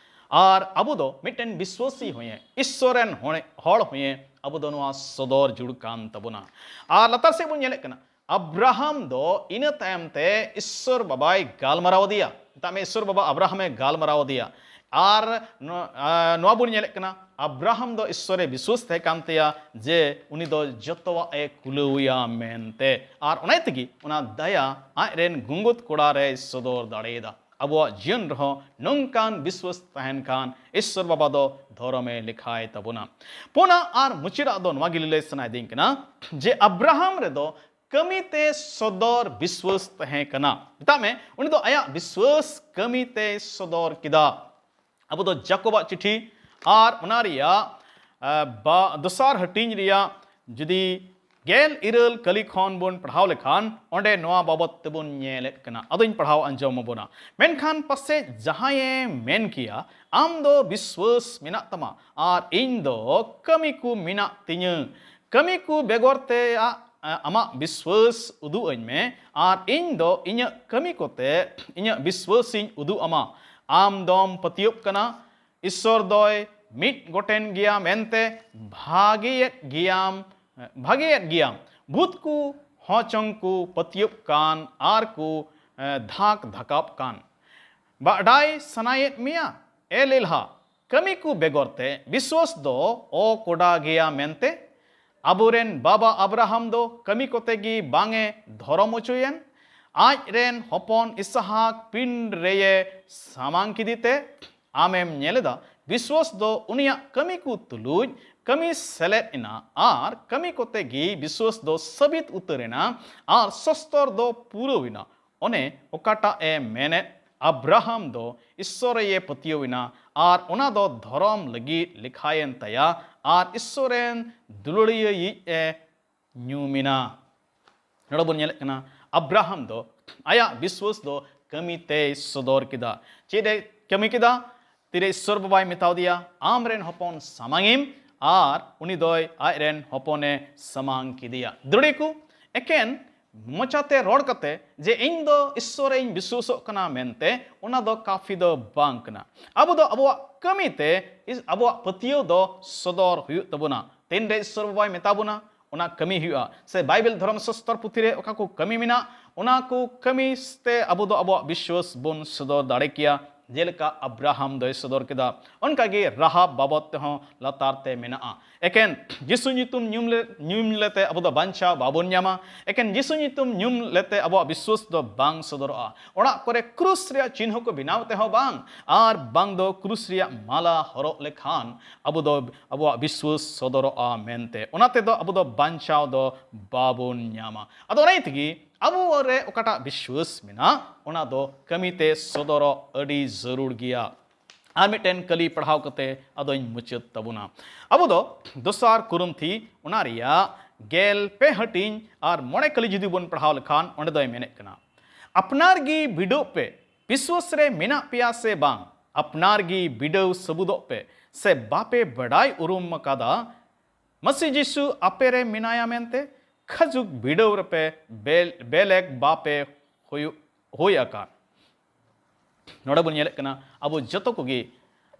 ᱟᱨ ᱟᱵᱚ ᱫᱚ ᱢᱤᱫᱴᱮᱱ ᱵᱤᱥᱣᱟᱥᱤ ᱦᱚᱸᱭᱮ, ᱤᱥᱥᱚᱨ ᱨᱮᱱ ᱦᱚᱲ, ᱦᱚᱲ ᱦᱚᱸᱭᱮ, ᱟᱵᱚ ᱫᱚ ᱱᱚᱣᱟ ᱥᱚᱫᱚᱨ ᱡᱟᱹᱨᱩᱲ ᱠᱟᱱ ᱛᱟᱵᱚᱱᱟ᱾ ᱟᱨ ᱞᱟᱛᱟᱨ ᱥᱮᱫ ᱵᱚᱱ ᱧᱮᱞᱮᱫ ᱠᱟᱱᱟ, ᱟᱵᱨᱟᱦᱟᱢ ᱫᱚ ᱤᱱᱟᱹ ᱛᱟᱭᱚᱢ ᱛᱮ ᱤᱥᱥᱚᱨ ᱵᱟᱵᱟᱭ ᱜᱟᱞᱢᱟᱨᱟᱣ ᱟᱫᱮᱭᱟ᱾ ᱢᱮᱛᱟᱜ ᱢᱮ, ᱤᱥᱥᱚᱨ ᱵᱟᱵᱟ ᱟᱵᱨᱟᱦᱟᱢᱮ ᱜᱟᱞᱢᱟᱨᱟᱣ ᱟᱫᱮᱭᱟ᱾ ᱟᱨ ᱱᱚ-, ᱟ, ᱱᱚᱣᱟ ᱵᱚᱱ ᱧᱮᱞᱮᱫ ᱠᱟᱱᱟ, ᱟᱵᱨᱟᱦᱟᱢ ᱫᱚ ᱤᱥᱥᱚᱨᱮ ᱵᱤᱥᱣᱟᱥ ᱛᱟᱦᱮᱸ ᱠᱟᱱ ᱛᱟᱭᱟ ᱡᱮ ᱩᱱᱤ ᱫᱚ ᱡᱚᱛᱚᱣᱟᱜ ᱮ ᱠᱩᱞᱟᱹᱣᱮᱭᱟ ᱢᱮᱱᱛᱮ᱾ ᱟᱨ ᱚᱱᱟ ᱛᱮᱜᱮ ᱚᱱᱟ ᱫᱟᱭᱟ ᱟᱡ ᱨᱮᱱ ᱜᱩᱸᱜᱩᱫ ᱠᱚᱲᱟ ᱨᱮᱭ ᱥᱚᱫᱚᱨ ᱫᱟᱲᱮᱭᱟᱫᱟ᱾ ᱟᱵᱚᱣᱟᱜ ᱡᱤᱭᱚᱱ ᱨᱮᱦᱚᱸ ᱱᱚᱝᱠᱟᱱ ᱵᱤᱥᱣᱟᱥ ᱛᱟᱦᱮᱱ ᱠᱷᱟᱱ ᱤᱥᱥᱚᱨ ᱵᱟᱵᱟ ᱫᱚ ᱫᱷᱚᱨᱚᱢᱮ ᱞᱮᱠᱷᱟᱭ ᱛᱟᱵᱚᱱᱟ᱾ ᱯᱩᱱᱟᱜ ᱟᱨ ᱢᱩᱪᱟᱹᱫᱟᱜ ᱫᱚ ᱱᱚᱣᱟ ᱜᱮ ᱞᱟᱹᱞᱟᱹᱭ ᱥᱟᱱᱟᱭᱮᱫᱤᱧ ᱠᱟᱱᱟ ᱡᱮ ᱟᱵᱨᱟᱦᱟᱢ ᱨᱮᱫᱚ ᱠᱟᱹᱢᱤᱛᱮ ᱥᱚᱫᱚᱨ ᱵᱤᱥᱣᱟᱹᱥ ᱛᱟᱦᱮᱸ ᱠᱟᱱᱟ᱾ ᱢᱮᱛᱟᱜ ᱢᱮ, ᱩᱱᱤ ᱫᱚ ᱟᱭᱟᱜ ᱵᱤᱥᱣᱟᱹᱥ ᱠᱟᱹᱢᱤᱛᱮᱭ ᱥᱚᱫᱚᱨ ᱠᱮᱫᱟ᱾ ᱟᱵᱚ ᱫᱚ ᱡᱟᱠᱚᱵᱟᱜ ᱪᱤᱴᱷᱤ ᱟᱨ ᱚᱱᱟ ᱨᱮᱭᱟᱜ, ᱟ, ᱵᱟ-, ᱫᱚᱥᱟᱨ ᱦᱟᱹᱴᱤᱧ ᱨᱮᱭᱟᱜ ᱡᱩᱫᱤ ᱜᱮᱞ ᱤᱨᱟᱹᱞ ᱠᱟᱹᱞᱤ ᱠᱷᱚᱱ ᱵᱚᱱ ᱯᱟᱲᱦᱟᱣ ᱞᱮᱠᱷᱟᱱ, ᱚᱸᱰᱮ ᱱᱚᱣᱟ ᱵᱟᱵᱚᱛ ᱛᱮᱵᱚᱱ ᱧᱮᱞᱮᱫ ᱠᱟᱱᱟ᱾ ᱟᱫᱚᱧ ᱯᱟᱲᱦᱟᱣ ᱟᱸᱡᱚᱢ ᱟᱵᱚᱱᱟ᱾ ᱢᱮᱱᱠᱷᱟᱱ ᱯᱟᱥᱮᱡ ᱡᱟᱦᱟᱸᱭᱮ ᱢᱮᱱ ᱠᱮᱭᱟ, "ᱟᱢ ᱫᱚ ᱵᱤᱥᱣᱟᱹᱥ ᱢᱮᱱᱟᱜ ᱛᱟᱢᱟ ᱟᱨ ᱤᱧ ᱫᱚ ᱠᱟᱹᱢᱤ ᱠᱚ ᱢᱮᱱᱟᱜ ᱛᱤᱧᱟᱹ᱾ ᱠᱟᱹᱢᱤ ᱠᱚ ᱵᱮᱜᱚᱨ ᱛᱮ ᱟ-, ᱟᱢᱟᱜ ᱵᱤᱥᱣᱟᱹᱥ ᱩᱫᱩᱜ ᱟᱹᱧ ᱢᱮ ᱟᱨ ᱤᱧ ᱫᱚ ᱤᱧᱟᱹᱜ ᱠᱟᱹᱢᱤ ᱠᱚᱛᱮ ᱤᱧᱟᱹᱜ ᱵᱤᱥᱣᱟᱹᱥᱤᱧ ᱩᱫᱩᱜ ᱟᱢᱟ᱾ ᱟᱢ ᱫᱚᱢ ᱯᱟᱹᱛᱭᱟᱹᱜ ᱠᱟᱱᱟ ᱤᱥᱥᱚᱨ ᱫᱚᱭ ᱢᱤᱫ ᱜᱚᱴᱮᱱ ᱜᱮᱭᱟ ᱢᱮᱱᱛᱮ ᱵᱷᱟᱜᱮᱭᱮᱫ ᱜᱮᱭᱟᱢ, ᱵᱷᱟᱜᱮᱭᱮᱫ ᱜᱮᱭᱟᱢ᱾ ᱵᱷᱩᱛ ᱠᱚ ᱦᱚᱸ ᱪᱚᱝ ᱠᱚ ᱯᱟᱹᱛᱭᱟᱹᱜ ᱠᱟᱱ ᱟᱨ ᱠᱚ, ᱮ, ᱫᱷᱟᱠ ᱫᱷᱟᱠᱟᱵ ᱠᱟᱱ᱾ ᱵᱟᱰᱟᱭ ᱥᱟᱱᱟᱭᱮᱫ ᱢᱮᱭᱟ, ᱮ ᱞᱮᱞᱦᱟ, ᱠᱟᱹᱢᱤ ᱠᱚ ᱵᱮᱜᱚᱨ ᱛᱮ ᱵᱤᱥᱣᱟᱹᱥ ᱫᱚ ᱚᱠᱚᱰᱟ ᱜᱮᱭᱟ ᱢᱮᱱᱛᱮ? ᱟᱵᱚᱨᱮᱱ ᱵᱟᱵᱟ ᱟᱵᱨᱟᱦᱟᱢ ᱫᱚ ᱠᱟᱹᱢᱤ ᱠᱚᱛᱮ ᱜᱮ ᱵᱟᱝ ᱮ ᱫᱷᱚᱨᱚᱢ ᱚᱪᱚᱭᱮᱱ᱾ ᱟᱡ ᱨᱮᱱ ᱦᱚᱯᱚᱱ ᱤᱥᱦᱟᱠ ᱯᱤᱸᱰ ᱨᱮᱭᱮ ᱥᱟᱢᱟᱝ ᱠᱮᱫᱮ ᱛᱮ ᱟᱢᱮᱢ ᱧᱮᱞ ᱮᱫᱟ, ᱵᱤᱥᱣᱟᱹᱥ ᱫᱚ ᱩᱱᱤᱭᱟᱜ ᱠᱟᱹᱢᱤ ᱠᱚ ᱛᱩᱞᱩᱡ ᱠᱟᱹᱢᱤ ᱥᱮᱞᱮᱫ ᱮᱱᱟ ᱟᱨ ᱠᱟᱹᱢᱤ ᱠᱚᱛᱮ ᱜᱮ ᱵᱤᱥᱣᱟᱹᱥ ᱫᱚ ᱥᱟᱹᱵᱤᱛ ᱩᱛᱟᱹᱨ ᱮᱱᱟ ᱟᱨ ᱥᱚᱥᱛᱚᱨ ᱫᱚ ᱯᱩᱨᱟᱹᱣ ᱮᱱᱟ᱾ ᱚᱱᱮ ᱚᱠᱟᱴᱟᱜ ᱮ ᱢᱮᱱᱮᱫ, ᱟᱵᱨᱟᱦᱟᱢ ᱫᱚ ᱤᱥᱥᱚᱨ ᱮ ᱯᱟᱹᱛᱭᱟᱹᱣ ᱮᱱᱟ ᱟᱨ ᱚᱱᱟ ᱫᱚ ᱫᱷᱚᱨᱚᱢ ᱞᱟᱹᱜᱤᱫ ᱞᱮᱠᱷᱟᱭᱮᱱ ᱛᱟᱭᱟ ᱟᱨ ᱤᱥᱥᱚᱨ ᱨᱮᱱ ᱫᱩᱞᱟᱹᱲᱤᱭᱟᱹᱭᱤᱡ ᱮ ᱧᱩᱢ ᱮᱱᱟ᱾ ᱱᱚᱰᱮ ᱵᱚᱱ ᱧᱮᱞᱮᱫ ᱠᱟᱱᱟ, ᱟᱵᱨᱟᱦᱟᱢ ᱫᱚ ᱟᱭᱟᱜ ᱵᱤᱥᱣᱟᱹᱥ ᱫᱚ ᱠᱟᱹᱢᱤ ᱛᱮᱭ ᱥᱚᱫᱚᱨ ᱠᱮᱫᱟ᱾ ᱪᱮᱫ ᱮ ᱠᱟᱹᱢᱤ ᱠᱮᱫᱟ? ᱛᱤᱨᱮ ᱤᱥᱥᱚᱨ ᱵᱟᱵᱟᱭ ᱢᱮᱛᱟᱣ ᱫᱮᱭᱟ, "ᱟᱢ ᱨᱮᱱ ᱦᱚᱯᱚᱱ ᱥᱟᱢᱟᱝ ᱮᱢ", ᱟᱨ ᱩᱱᱤ ᱫᱚᱭ ᱟᱡ ᱨᱮᱱ ᱦᱚᱯᱚᱱᱮ ᱥᱟᱢᱟᱝ ᱠᱮᱫᱮᱭᱟ᱾ ᱫᱟᱹᱲᱤ ᱠᱚ ᱮᱠᱮᱱ ᱢᱚᱪᱟᱛᱮ ᱨᱚᱲ ᱠᱟᱛᱮ ᱡᱮ ᱤᱧ ᱫᱚ ᱤᱥᱥᱚᱨ ᱤᱧ ᱵᱤᱥᱣᱟᱹᱥᱚᱜ ᱠᱟᱱᱟ ᱢᱮᱱᱛᱮ, ᱚᱱᱟ ᱫᱚ ᱠᱟᱯᱷᱤ ᱫᱚ ᱵᱟᱝ ᱠᱟᱱᱟ᱾ ᱟᱵᱚ ᱫᱚ ᱟᱵᱚᱣᱟᱜ ᱠᱟᱹᱢᱤ ᱛᱮ ᱤᱥ-, ᱟᱵᱚᱣᱟᱜ ᱯᱟᱹᱛᱭᱟᱹᱣ ᱫᱚ ᱥᱚᱫᱚᱨ ᱦᱩᱭᱩᱜ ᱛᱟᱵᱚᱱᱟ᱾ ᱛᱤᱱᱨᱮ ᱤᱥᱥᱚᱨ ᱵᱟᱵᱟᱭ ᱢᱮᱛᱟ ᱵᱚᱱᱟ, ᱚᱱᱟ ᱠᱟᱹᱢᱤ ᱦᱩᱭᱩᱜᱼᱟ᱾ ᱥᱮ ᱵᱟᱭᱵᱮᱞ ᱫᱷᱚᱨᱚᱢ ᱥᱟᱥᱛᱚᱨ ᱯᱩᱛᱷᱤ ᱨᱮ ᱚᱠᱟ ᱠᱚ ᱠᱟᱹᱢᱤ ᱢᱮᱱᱟᱜ, ᱚᱱᱟ ᱠᱚ ᱠᱟᱹᱢᱤ ᱛᱮ ᱟᱵᱚ ᱫᱚ ᱟᱵᱚᱣᱟᱜ ᱵᱤᱥᱣᱟᱹᱥ ᱵᱚᱱ ᱥᱚᱫᱚᱨ ᱫᱟᱲᱮ ᱠᱮᱭᱟ᱾ ᱡᱮᱞᱮᱠᱟ ᱟᱵᱨᱟᱦᱟᱢ ᱫᱚᱭ ᱥᱚᱫᱚᱨ ᱠᱮᱫᱟ, ᱚᱱᱠᱟᱜᱮ ᱨᱟᱦᱟᱵ ᱵᱟᱵᱚᱫ ᱛᱮᱦᱚᱸ ᱞᱟᱛᱟᱨ ᱛᱮ ᱢᱮᱱᱟᱜᱼᱟ᱾ ᱮᱠᱮᱱ ᱡᱤᱥᱩ ᱧᱩᱛᱩᱢ ᱧᱩᱢ ᱞᱮ-, ᱧᱩᱢ ᱞᱮᱛᱮ ᱟᱵᱚ ᱫᱚ ᱵᱟᱧᱪᱟᱣ ᱵᱟᱵᱚᱱ ᱧᱟᱢᱟ᱾ ᱮᱠᱮᱱ ᱡᱤᱥᱩ ᱧᱩᱛᱩᱢ ᱧᱩᱢ ᱞᱮᱛᱮ ᱟᱵᱚᱣᱟᱜ ᱵᱤᱥᱣᱟᱹᱥ ᱫᱚ ᱵᱟᱝ ᱥᱚᱫᱚᱨᱚᱜᱼᱟ᱾ ᱚᱲᱟᱜ ᱠᱚᱨᱮ ᱠᱨᱩᱥ ᱨᱮᱭᱟᱜ ᱪᱤᱱᱦᱟᱹ ᱠᱚ ᱵᱮᱱᱟᱣ ᱛᱮᱦᱚᱸ ᱵᱟᱝ, ᱟᱨ ᱵᱟᱝ ᱫᱚ ᱠᱨᱩᱥ ᱨᱮᱭᱟᱜ ᱢᱟᱞᱟ ᱦᱚᱨᱚᱜ ᱞᱮᱠᱷᱟᱱ ᱟᱵᱚ ᱫᱚ ᱟᱵᱚᱣᱟᱜ ᱵᱤᱥᱣᱟᱹᱥ ᱥᱚᱫᱚᱨᱚᱜᱼᱟ ᱢᱮᱱᱛᱮ, ᱚᱱᱟ ᱛᱮᱫᱚ ᱟᱵᱚ ᱫᱚ ᱵᱟᱧᱪᱟᱣ ᱫᱚ ᱵᱟᱵᱚᱱ ᱧᱟᱢᱟ᱾ ᱟᱫᱚ ᱚᱱᱟ ᱛᱮᱜᱮ ᱟᱵᱚ ᱨᱮ ᱚᱠᱟᱴᱟᱜ ᱵᱤᱥᱣᱟᱹᱥ ᱢᱮᱱᱟᱜ, ᱚᱱᱟ ᱫᱚ ᱠᱟᱹᱢᱤᱛᱮ ᱥᱚᱫᱚᱨᱚᱜ ᱟᱹᱰᱤ ᱡᱟᱹᱨᱩᱲ ᱜᱮᱭᱟ᱾ ᱟᱨ ᱢᱤᱫᱴᱮᱱ ᱠᱟᱹᱞᱤ ᱯᱟᱲᱦᱟᱣ ᱠᱟᱛᱮ ᱟᱫᱚᱧ ᱢᱩᱪᱟᱹᱫ ᱛᱟᱵᱚᱱᱟ᱾ ᱟᱵᱚ ᱫᱚ ᱫᱚᱥᱟᱨ ᱠᱚᱨᱤᱱᱛᱷᱤ ᱚᱱᱟ ᱨᱮᱭᱟᱜ ᱜᱮᱞ ᱯᱮ ᱦᱟᱹᱴᱤᱧ ᱟᱨ ᱢᱚᱬᱮ ᱠᱟᱹᱞᱤ ᱡᱩᱫᱤ ᱵᱚᱱ ᱯᱟᱲᱦᱟᱣ ᱞᱮᱠᱷᱟᱱ, ᱚᱸᱰᱮ ᱫᱚᱭ ᱢᱮᱱᱮᱫ ᱠᱟᱱᱟ, ᱟᱯᱱᱟᱨ ᱜᱮ ᱵᱤᱰᱟᱹᱣ ᱯᱮ, ᱵᱤᱥᱣᱟᱹᱥ ᱨᱮ ᱢᱮᱱᱟᱜ ᱯᱮᱭᱟ ᱥᱮ ᱵᱟᱝ? ᱟᱯᱱᱟᱨ ᱜᱮ ᱵᱤᱰᱟᱹᱣ ᱥᱟᱹᱵᱩᱫᱚᱜ ᱯᱮ, ᱥᱮ ᱵᱟᱯᱮ ᱵᱟᱰᱟᱭ ᱩᱨᱩᱢ ᱟᱠᱟᱫᱟ ᱢᱟᱹᱥᱤ ᱡᱤᱥᱩ ᱟᱯᱮ ᱨᱮ ᱢᱮᱱᱟᱭᱟ ᱢᱮᱱᱛᱮ? ᱠᱷᱟᱡᱩᱠ ᱵᱤᱰᱟᱹᱣ ᱨᱮᱯᱮ ᱵᱮᱞ-, ᱵᱮᱞᱮᱠ ᱵᱟᱯᱮ ᱦᱩᱭᱩᱜ, ᱦᱩᱭ ᱟᱠᱟᱫ᱾ ᱱᱚᱰᱮ ᱵᱚᱱ ᱧᱮᱞᱮᱫ ᱠᱟᱱᱟ, ᱟᱵᱚ ᱡᱚᱛᱚ ᱠᱚᱜᱮ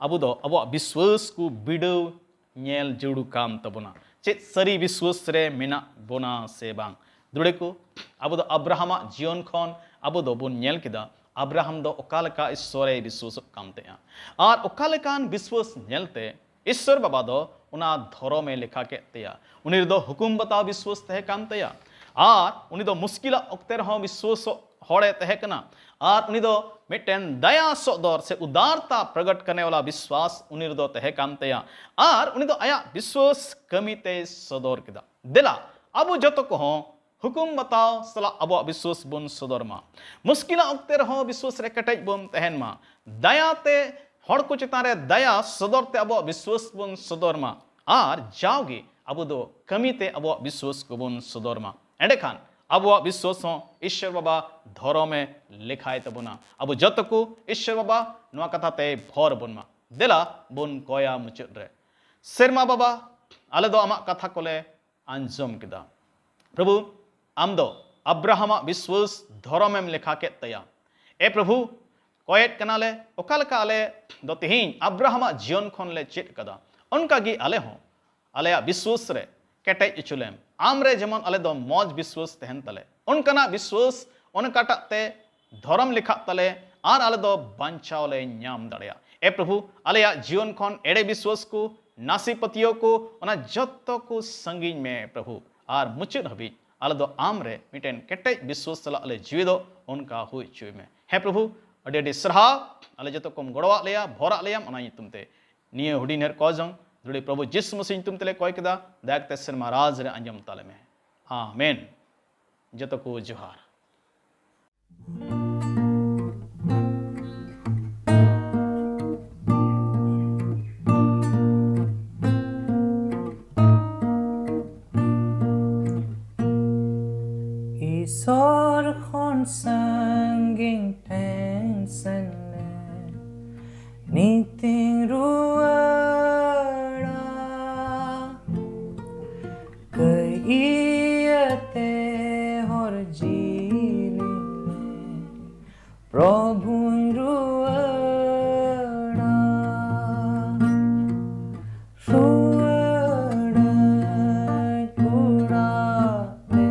ᱟᱵᱚ ᱫᱚ ᱟᱵᱚᱣᱟᱜ ᱵᱤᱥᱣᱟᱹᱥ ᱠᱚ ᱵᱤᱰᱟᱹᱣ ᱧᱮᱞ ᱡᱟᱹᱨᱩᱲ ᱠᱟᱱ ᱛᱟᱵᱚᱱᱟ᱾ ᱪᱮᱫ ᱥᱟᱹᱨᱤ ᱵᱤᱥᱣᱟᱹᱥ ᱨᱮ ᱢᱮᱱᱟᱜ ᱵᱚᱱᱟ ᱥᱮ ᱵᱟᱝ? ᱫᱩᱲᱮ ᱠᱚ, ᱟᱵᱚ ᱫᱚ ᱟᱵᱨᱟᱦᱟᱢᱟᱜ ᱡᱤᱭᱚᱱ ᱠᱷᱚᱱ ᱟᱵᱚ ᱫᱚᱵᱚᱱ ᱧᱮᱞ ᱠᱮᱫᱟ, ᱟᱵᱨᱟᱦᱟᱢ ᱫᱚ ᱚᱠᱟ ᱞᱮᱠᱟ ᱤᱥᱥᱚᱨᱮ ᱵᱤᱥᱣᱟᱹᱥᱚᱜ ᱠᱟᱱ ᱛᱟᱦᱮᱸᱜᱼᱟ᱾ ᱟᱨ ᱚᱠᱟ ᱞᱮᱠᱟᱱ ᱵᱤᱥᱣᱟᱹᱥ ᱧᱮᱞᱛᱮ ᱤᱥᱥᱚᱨ ᱵᱟᱵᱟ ᱫᱚ ᱚᱱᱟ ᱫᱷᱚᱨᱚᱢᱮ ᱞᱮᱠᱷᱟ ᱠᱮᱫ ᱛᱟᱭᱟ᱾ ᱩᱱᱤ ᱨᱮᱫᱚ ᱦᱩᱠᱩᱢ ᱵᱟᱛᱟᱣ ᱵᱤᱥᱣᱟᱹᱥ ᱛᱟᱦᱮᱸ ᱠᱟᱱ ᱛᱟᱭᱟ᱾ ᱟᱨ ᱩᱱᱤ ᱫᱚ ᱢᱩᱥᱠᱤᱞᱟᱜ ᱚᱠᱛᱮ ᱨᱮᱦᱚᱸ ᱵᱤᱥᱣᱟᱹᱥᱚᱜ ᱦᱚᱲᱮ ᱛᱟᱦᱮᱸ ᱠᱟᱱᱟ᱾ ᱟᱨ ᱩᱱᱤ ᱫᱚ ᱢᱤᱫᱴᱮᱱ ᱫᱟᱭᱟ ᱥᱚᱫᱚᱨ ᱥᱮ ᱩᱫᱟᱨᱛᱟ ᱯᱨᱚᱜᱚᱴ ᱠᱟᱨᱱᱮ ᱣᱟᱞᱟ ᱵᱤᱥᱣᱟᱥ ᱩᱱᱤ ᱨᱮᱫᱚ ᱛᱟᱦᱮᱸ ᱠᱟᱱ ᱛᱟᱭᱟ᱾ ᱟᱨ ᱩᱱᱤ ᱫᱚ ᱟᱭᱟᱜ ᱵᱤᱥᱣᱟᱹᱥ ᱠᱟᱹᱢᱤ ᱛᱮᱭ ᱥᱚᱫᱚᱨ ᱠᱮᱫᱟ᱾ ᱫᱮᱞᱟ, ᱟᱵᱚ ᱡᱚᱛᱚ ᱠᱚᱦᱚᱸ ᱦᱩᱠᱩᱢ ᱵᱟᱛᱟᱣ ᱥᱟᱞᱟᱜ ᱟᱵᱚᱣᱟᱜ ᱵᱤᱥᱣᱟᱹᱥ ᱵᱚᱱ ᱥᱚᱫᱚᱨ ᱢᱟ᱾ ᱢᱩᱥᱠᱤᱞᱟᱜ ᱚᱠᱛᱮ ᱨᱮᱦᱚᱸ ᱵᱤᱥᱣᱟᱹᱥ ᱨᱮ ᱠᱮᱴᱮᱡ ᱵᱚᱱ ᱛᱟᱦᱮᱱ ᱢᱟ᱾ ᱫᱟᱭᱟ ᱛᱮ ᱦᱚᱲ ᱠᱚ ᱪᱮᱛᱟᱱ ᱨᱮ ᱫᱟᱭᱟ ᱥᱚᱫᱚᱨ ᱛᱮ ᱟᱵᱚᱣᱟᱜ ᱵᱤᱥᱣᱟᱹᱥ ᱵᱚᱱ ᱥᱚᱫᱚᱨ ᱢᱟ᱾ ᱟᱨ ᱡᱟᱣᱜᱮ ᱟᱵᱚ ᱫᱚ ᱠᱟᱹᱢᱤ ᱛᱮ ᱟᱵᱚᱣᱟᱜ ᱵᱤᱥᱣᱟᱹᱥ ᱠᱚᱵᱚᱱ ᱥᱚᱫᱚᱨ ᱢᱟ᱾ ᱮᱸᱰᱮᱠᱷᱟᱱ ᱟᱵᱚᱣᱟᱜ ᱵᱤᱥᱣᱟᱹᱥ ᱦᱚᱸ ᱤᱥᱥᱚᱨ ᱵᱟᱵᱟ ᱫᱷᱚᱨᱚᱢᱮ ᱞᱮᱠᱷᱟᱭ ᱛᱟᱵᱚᱱᱟ᱾ ᱟᱵᱚ ᱡᱚᱛᱚ ᱠᱚ ᱤᱥᱥᱚᱨ ᱵᱟᱵᱟ ᱱᱚᱣᱟ ᱠᱟᱛᱷᱟ ᱛᱮ ᱵᱷᱚᱨ ᱵᱚᱱ ᱢᱟ᱾ ᱫᱮᱞᱟ ᱵᱚᱱ ᱠᱚᱭᱟ ᱢᱩᱪᱟᱹᱫ ᱨᱮ᱾ ᱥᱮᱨᱢᱟ ᱵᱟᱵᱟ, ᱟᱞᱮ ᱫᱚ ᱟᱢᱟᱜ ᱠᱟᱛᱷᱟ ᱠᱚᱞᱮ ᱟᱸᱡᱚᱢ ᱠᱮᱫᱟ᱾ ᱯᱨᱚᱵᱷᱩ, ᱟᱢ ᱫᱚ ᱟᱵᱨᱟᱦᱟᱢᱟᱜ ᱵᱤᱥᱣᱟᱹᱥ ᱫᱷᱚᱨᱚᱢᱮᱢ ᱞᱮᱠᱷᱟ ᱠᱮᱫ ᱛᱟᱭᱟ᱾ ᱮ ᱯᱨᱚᱵᱷᱩ, ᱠᱚᱭᱮᱫ ᱠᱟᱱᱟᱞᱮ, ᱚᱠᱟ ᱞᱮᱠᱟ ᱟᱞᱮ ᱫᱚ ᱛᱮᱦᱮᱧ ᱟᱵᱨᱟᱦᱟᱢᱟᱜ ᱡᱤᱭᱚᱱ ᱠᱷᱚᱱ ᱞᱮ ᱪᱮᱫ ᱠᱟᱫᱟ, ᱚᱱᱠᱟ ᱜᱮ ᱟᱞᱮ ᱦᱚᱸ ᱟᱞᱮᱭᱟᱜ ᱵᱤᱥᱣᱟᱹᱥ ᱨᱮ ᱠᱮᱴᱮᱡ ᱦᱚᱪᱚ ᱞᱮᱢ᱾ ᱟᱢ ᱨᱮ ᱡᱮᱢᱚᱱ ᱟᱞᱮ ᱫᱚ ᱢᱚᱡᱽ ᱵᱤᱥᱣᱟᱹᱥ ᱛᱟᱦᱮᱱ ᱛᱟᱞᱮ, ᱚᱱᱠᱟᱱᱟᱜ ᱵᱤᱥᱣᱟᱹᱥ, ᱚᱱᱠᱟᱴᱟᱜ ᱛᱮ ᱫᱷᱚᱨᱚᱢ ᱞᱮᱠᱷᱟᱜ ᱛᱟᱞᱮ, ᱟᱨ ᱟᱞᱮ ᱫᱚ ᱵᱟᱧᱪᱟᱣ ᱞᱮ ᱧᱟᱢ ᱫᱟᱲᱮᱭᱟᱜᱼᱟ᱾ ᱮ ᱯᱨᱚᱵᱷᱩ, ᱟᱞᱮᱭᱟᱜ ᱡᱤᱭᱚᱱ ᱠᱷᱚᱱ ᱮᱲᱮ ᱵᱤᱥᱣᱟᱹᱥ ᱠᱚ, ᱱᱟᱥᱮ ᱯᱟᱹᱛᱭᱟᱹᱣ ᱠᱚ, ᱚᱱᱟ ᱡᱚᱛᱚ ᱠᱚ ᱥᱟᱺᱜᱤᱧ ᱢᱮ ᱯᱨᱚᱵᱷᱩ᱾ ᱟᱨ ᱢᱩᱪᱟᱹᱫ ᱦᱟᱹᱵᱤᱡ ᱟᱞᱮ ᱫᱚ ᱟᱢ ᱨᱮ ᱢᱤᱫᱴᱮᱱ ᱠᱮᱴᱮᱡ ᱵᱤᱥᱣᱟᱹᱥ ᱥᱟᱞᱟᱜ ᱞᱮ ᱡᱤᱣᱤᱫᱚᱜ, ᱚᱱᱠᱟ ᱦᱩᱭ ᱦᱚᱪᱚᱭ ᱢᱮ᱾ ᱦᱮᱸ ᱯᱨᱚᱵᱷᱩ, ᱟᱹᱰᱤ ᱟᱹᱰᱤ ᱥᱟᱨᱦᱟᱣ, ᱟᱞᱮ ᱡᱚᱛᱚ ᱠᱚᱢ ᱜᱚᱲᱚᱣᱟᱜ ᱞᱮᱭᱟ, ᱵᱷᱚᱨᱟᱜ ᱞᱮᱭᱟᱢ, ᱚᱱᱟ ᱧᱩᱛᱩᱢ ᱛᱮ ᱱᱤᱭᱟᱹ ᱦᱩᱰᱤᱧ ᱦᱮᱨ ᱠᱚ ᱡᱚᱝ ᱫᱩᱞᱟᱹᱲᱤ ᱯᱨᱚᱵᱷᱩ ᱡᱤᱥᱩ ᱢᱟᱥᱤ ᱧᱩᱛᱩᱢ ᱛᱮᱞᱮ ᱠᱚᱭ ᱠᱮᱫᱟ᱾ ᱫᱟᱭᱟ ᱠᱟᱛᱮ ᱥᱮᱨᱢᱟ ᱨᱟᱡᱽ ᱨᱮ ᱟᱸᱡᱚᱢ ᱛᱟᱞᱮ ᱢᱮ᱾ ᱟᱢᱮᱱ᱾ ᱡᱚᱛᱚ ᱠᱚ ᱡᱚᱦᱟᱨ᱾ ᱤᱥᱚᱨ ᱠᱷᱚᱱ ᱥᱟᱺᱜᱤᱧ ᱴᱷᱮᱱ ᱥᱮᱱ ᱞᱮᱱ ᱱᱤᱛᱤᱧ ᱨᱩᱣᱟᱹᱲᱟ᱾ ᱠᱟᱹᱭ ᱤᱭᱟᱹᱛᱮ ᱦᱚᱨ ᱡᱤᱞᱤᱧ ᱨᱮ ᱯᱨᱚᱵᱷᱩᱧ ᱨᱩᱣᱟᱹᱲᱟ᱾ ᱨᱩᱣᱟᱹᱲᱟᱹᱧ ᱚᱲᱟᱜ ᱛᱮ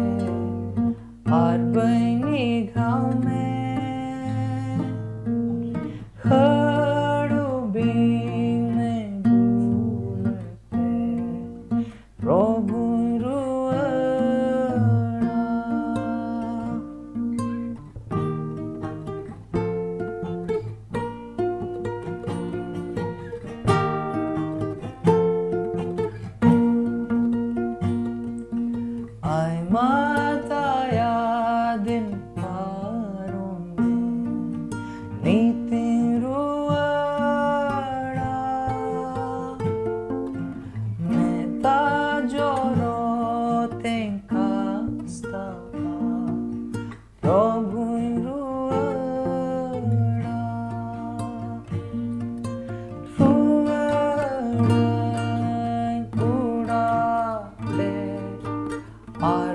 ᱟᱨ ᱵᱟᱹᱧ ᱱᱤᱜᱷᱟᱣ ᱢᱮ᱾ ᱦᱟᱹᱲᱩᱵᱤᱧ ᱢᱮ ᱫᱩᱞᱟᱹᱲ ᱛᱮ ᱯᱨᱚᱵᱷᱩᱧ ᱨᱩᱣᱟᱹᱲᱟ᱾ ᱟᱭᱢᱟ ᱫᱟᱭᱟ ᱫᱤᱱ ᱯᱟᱨᱚᱢ ᱮᱱ, ᱱᱤᱛᱤᱧ ᱨᱩᱣᱟᱹᱲᱟ᱾ ᱢᱮᱛᱟ ᱡᱚᱨᱚ ᱛᱮᱧ ᱠᱟᱥᱛᱟᱣᱟ, ᱯᱨᱚᱵᱷᱩᱧ ᱨᱩᱣᱟᱹᱲᱟ᱾ ᱨᱩᱣᱟᱹᱲᱟᱹᱧ ᱚᱲᱟᱜ ᱛᱮ ᱟᱨ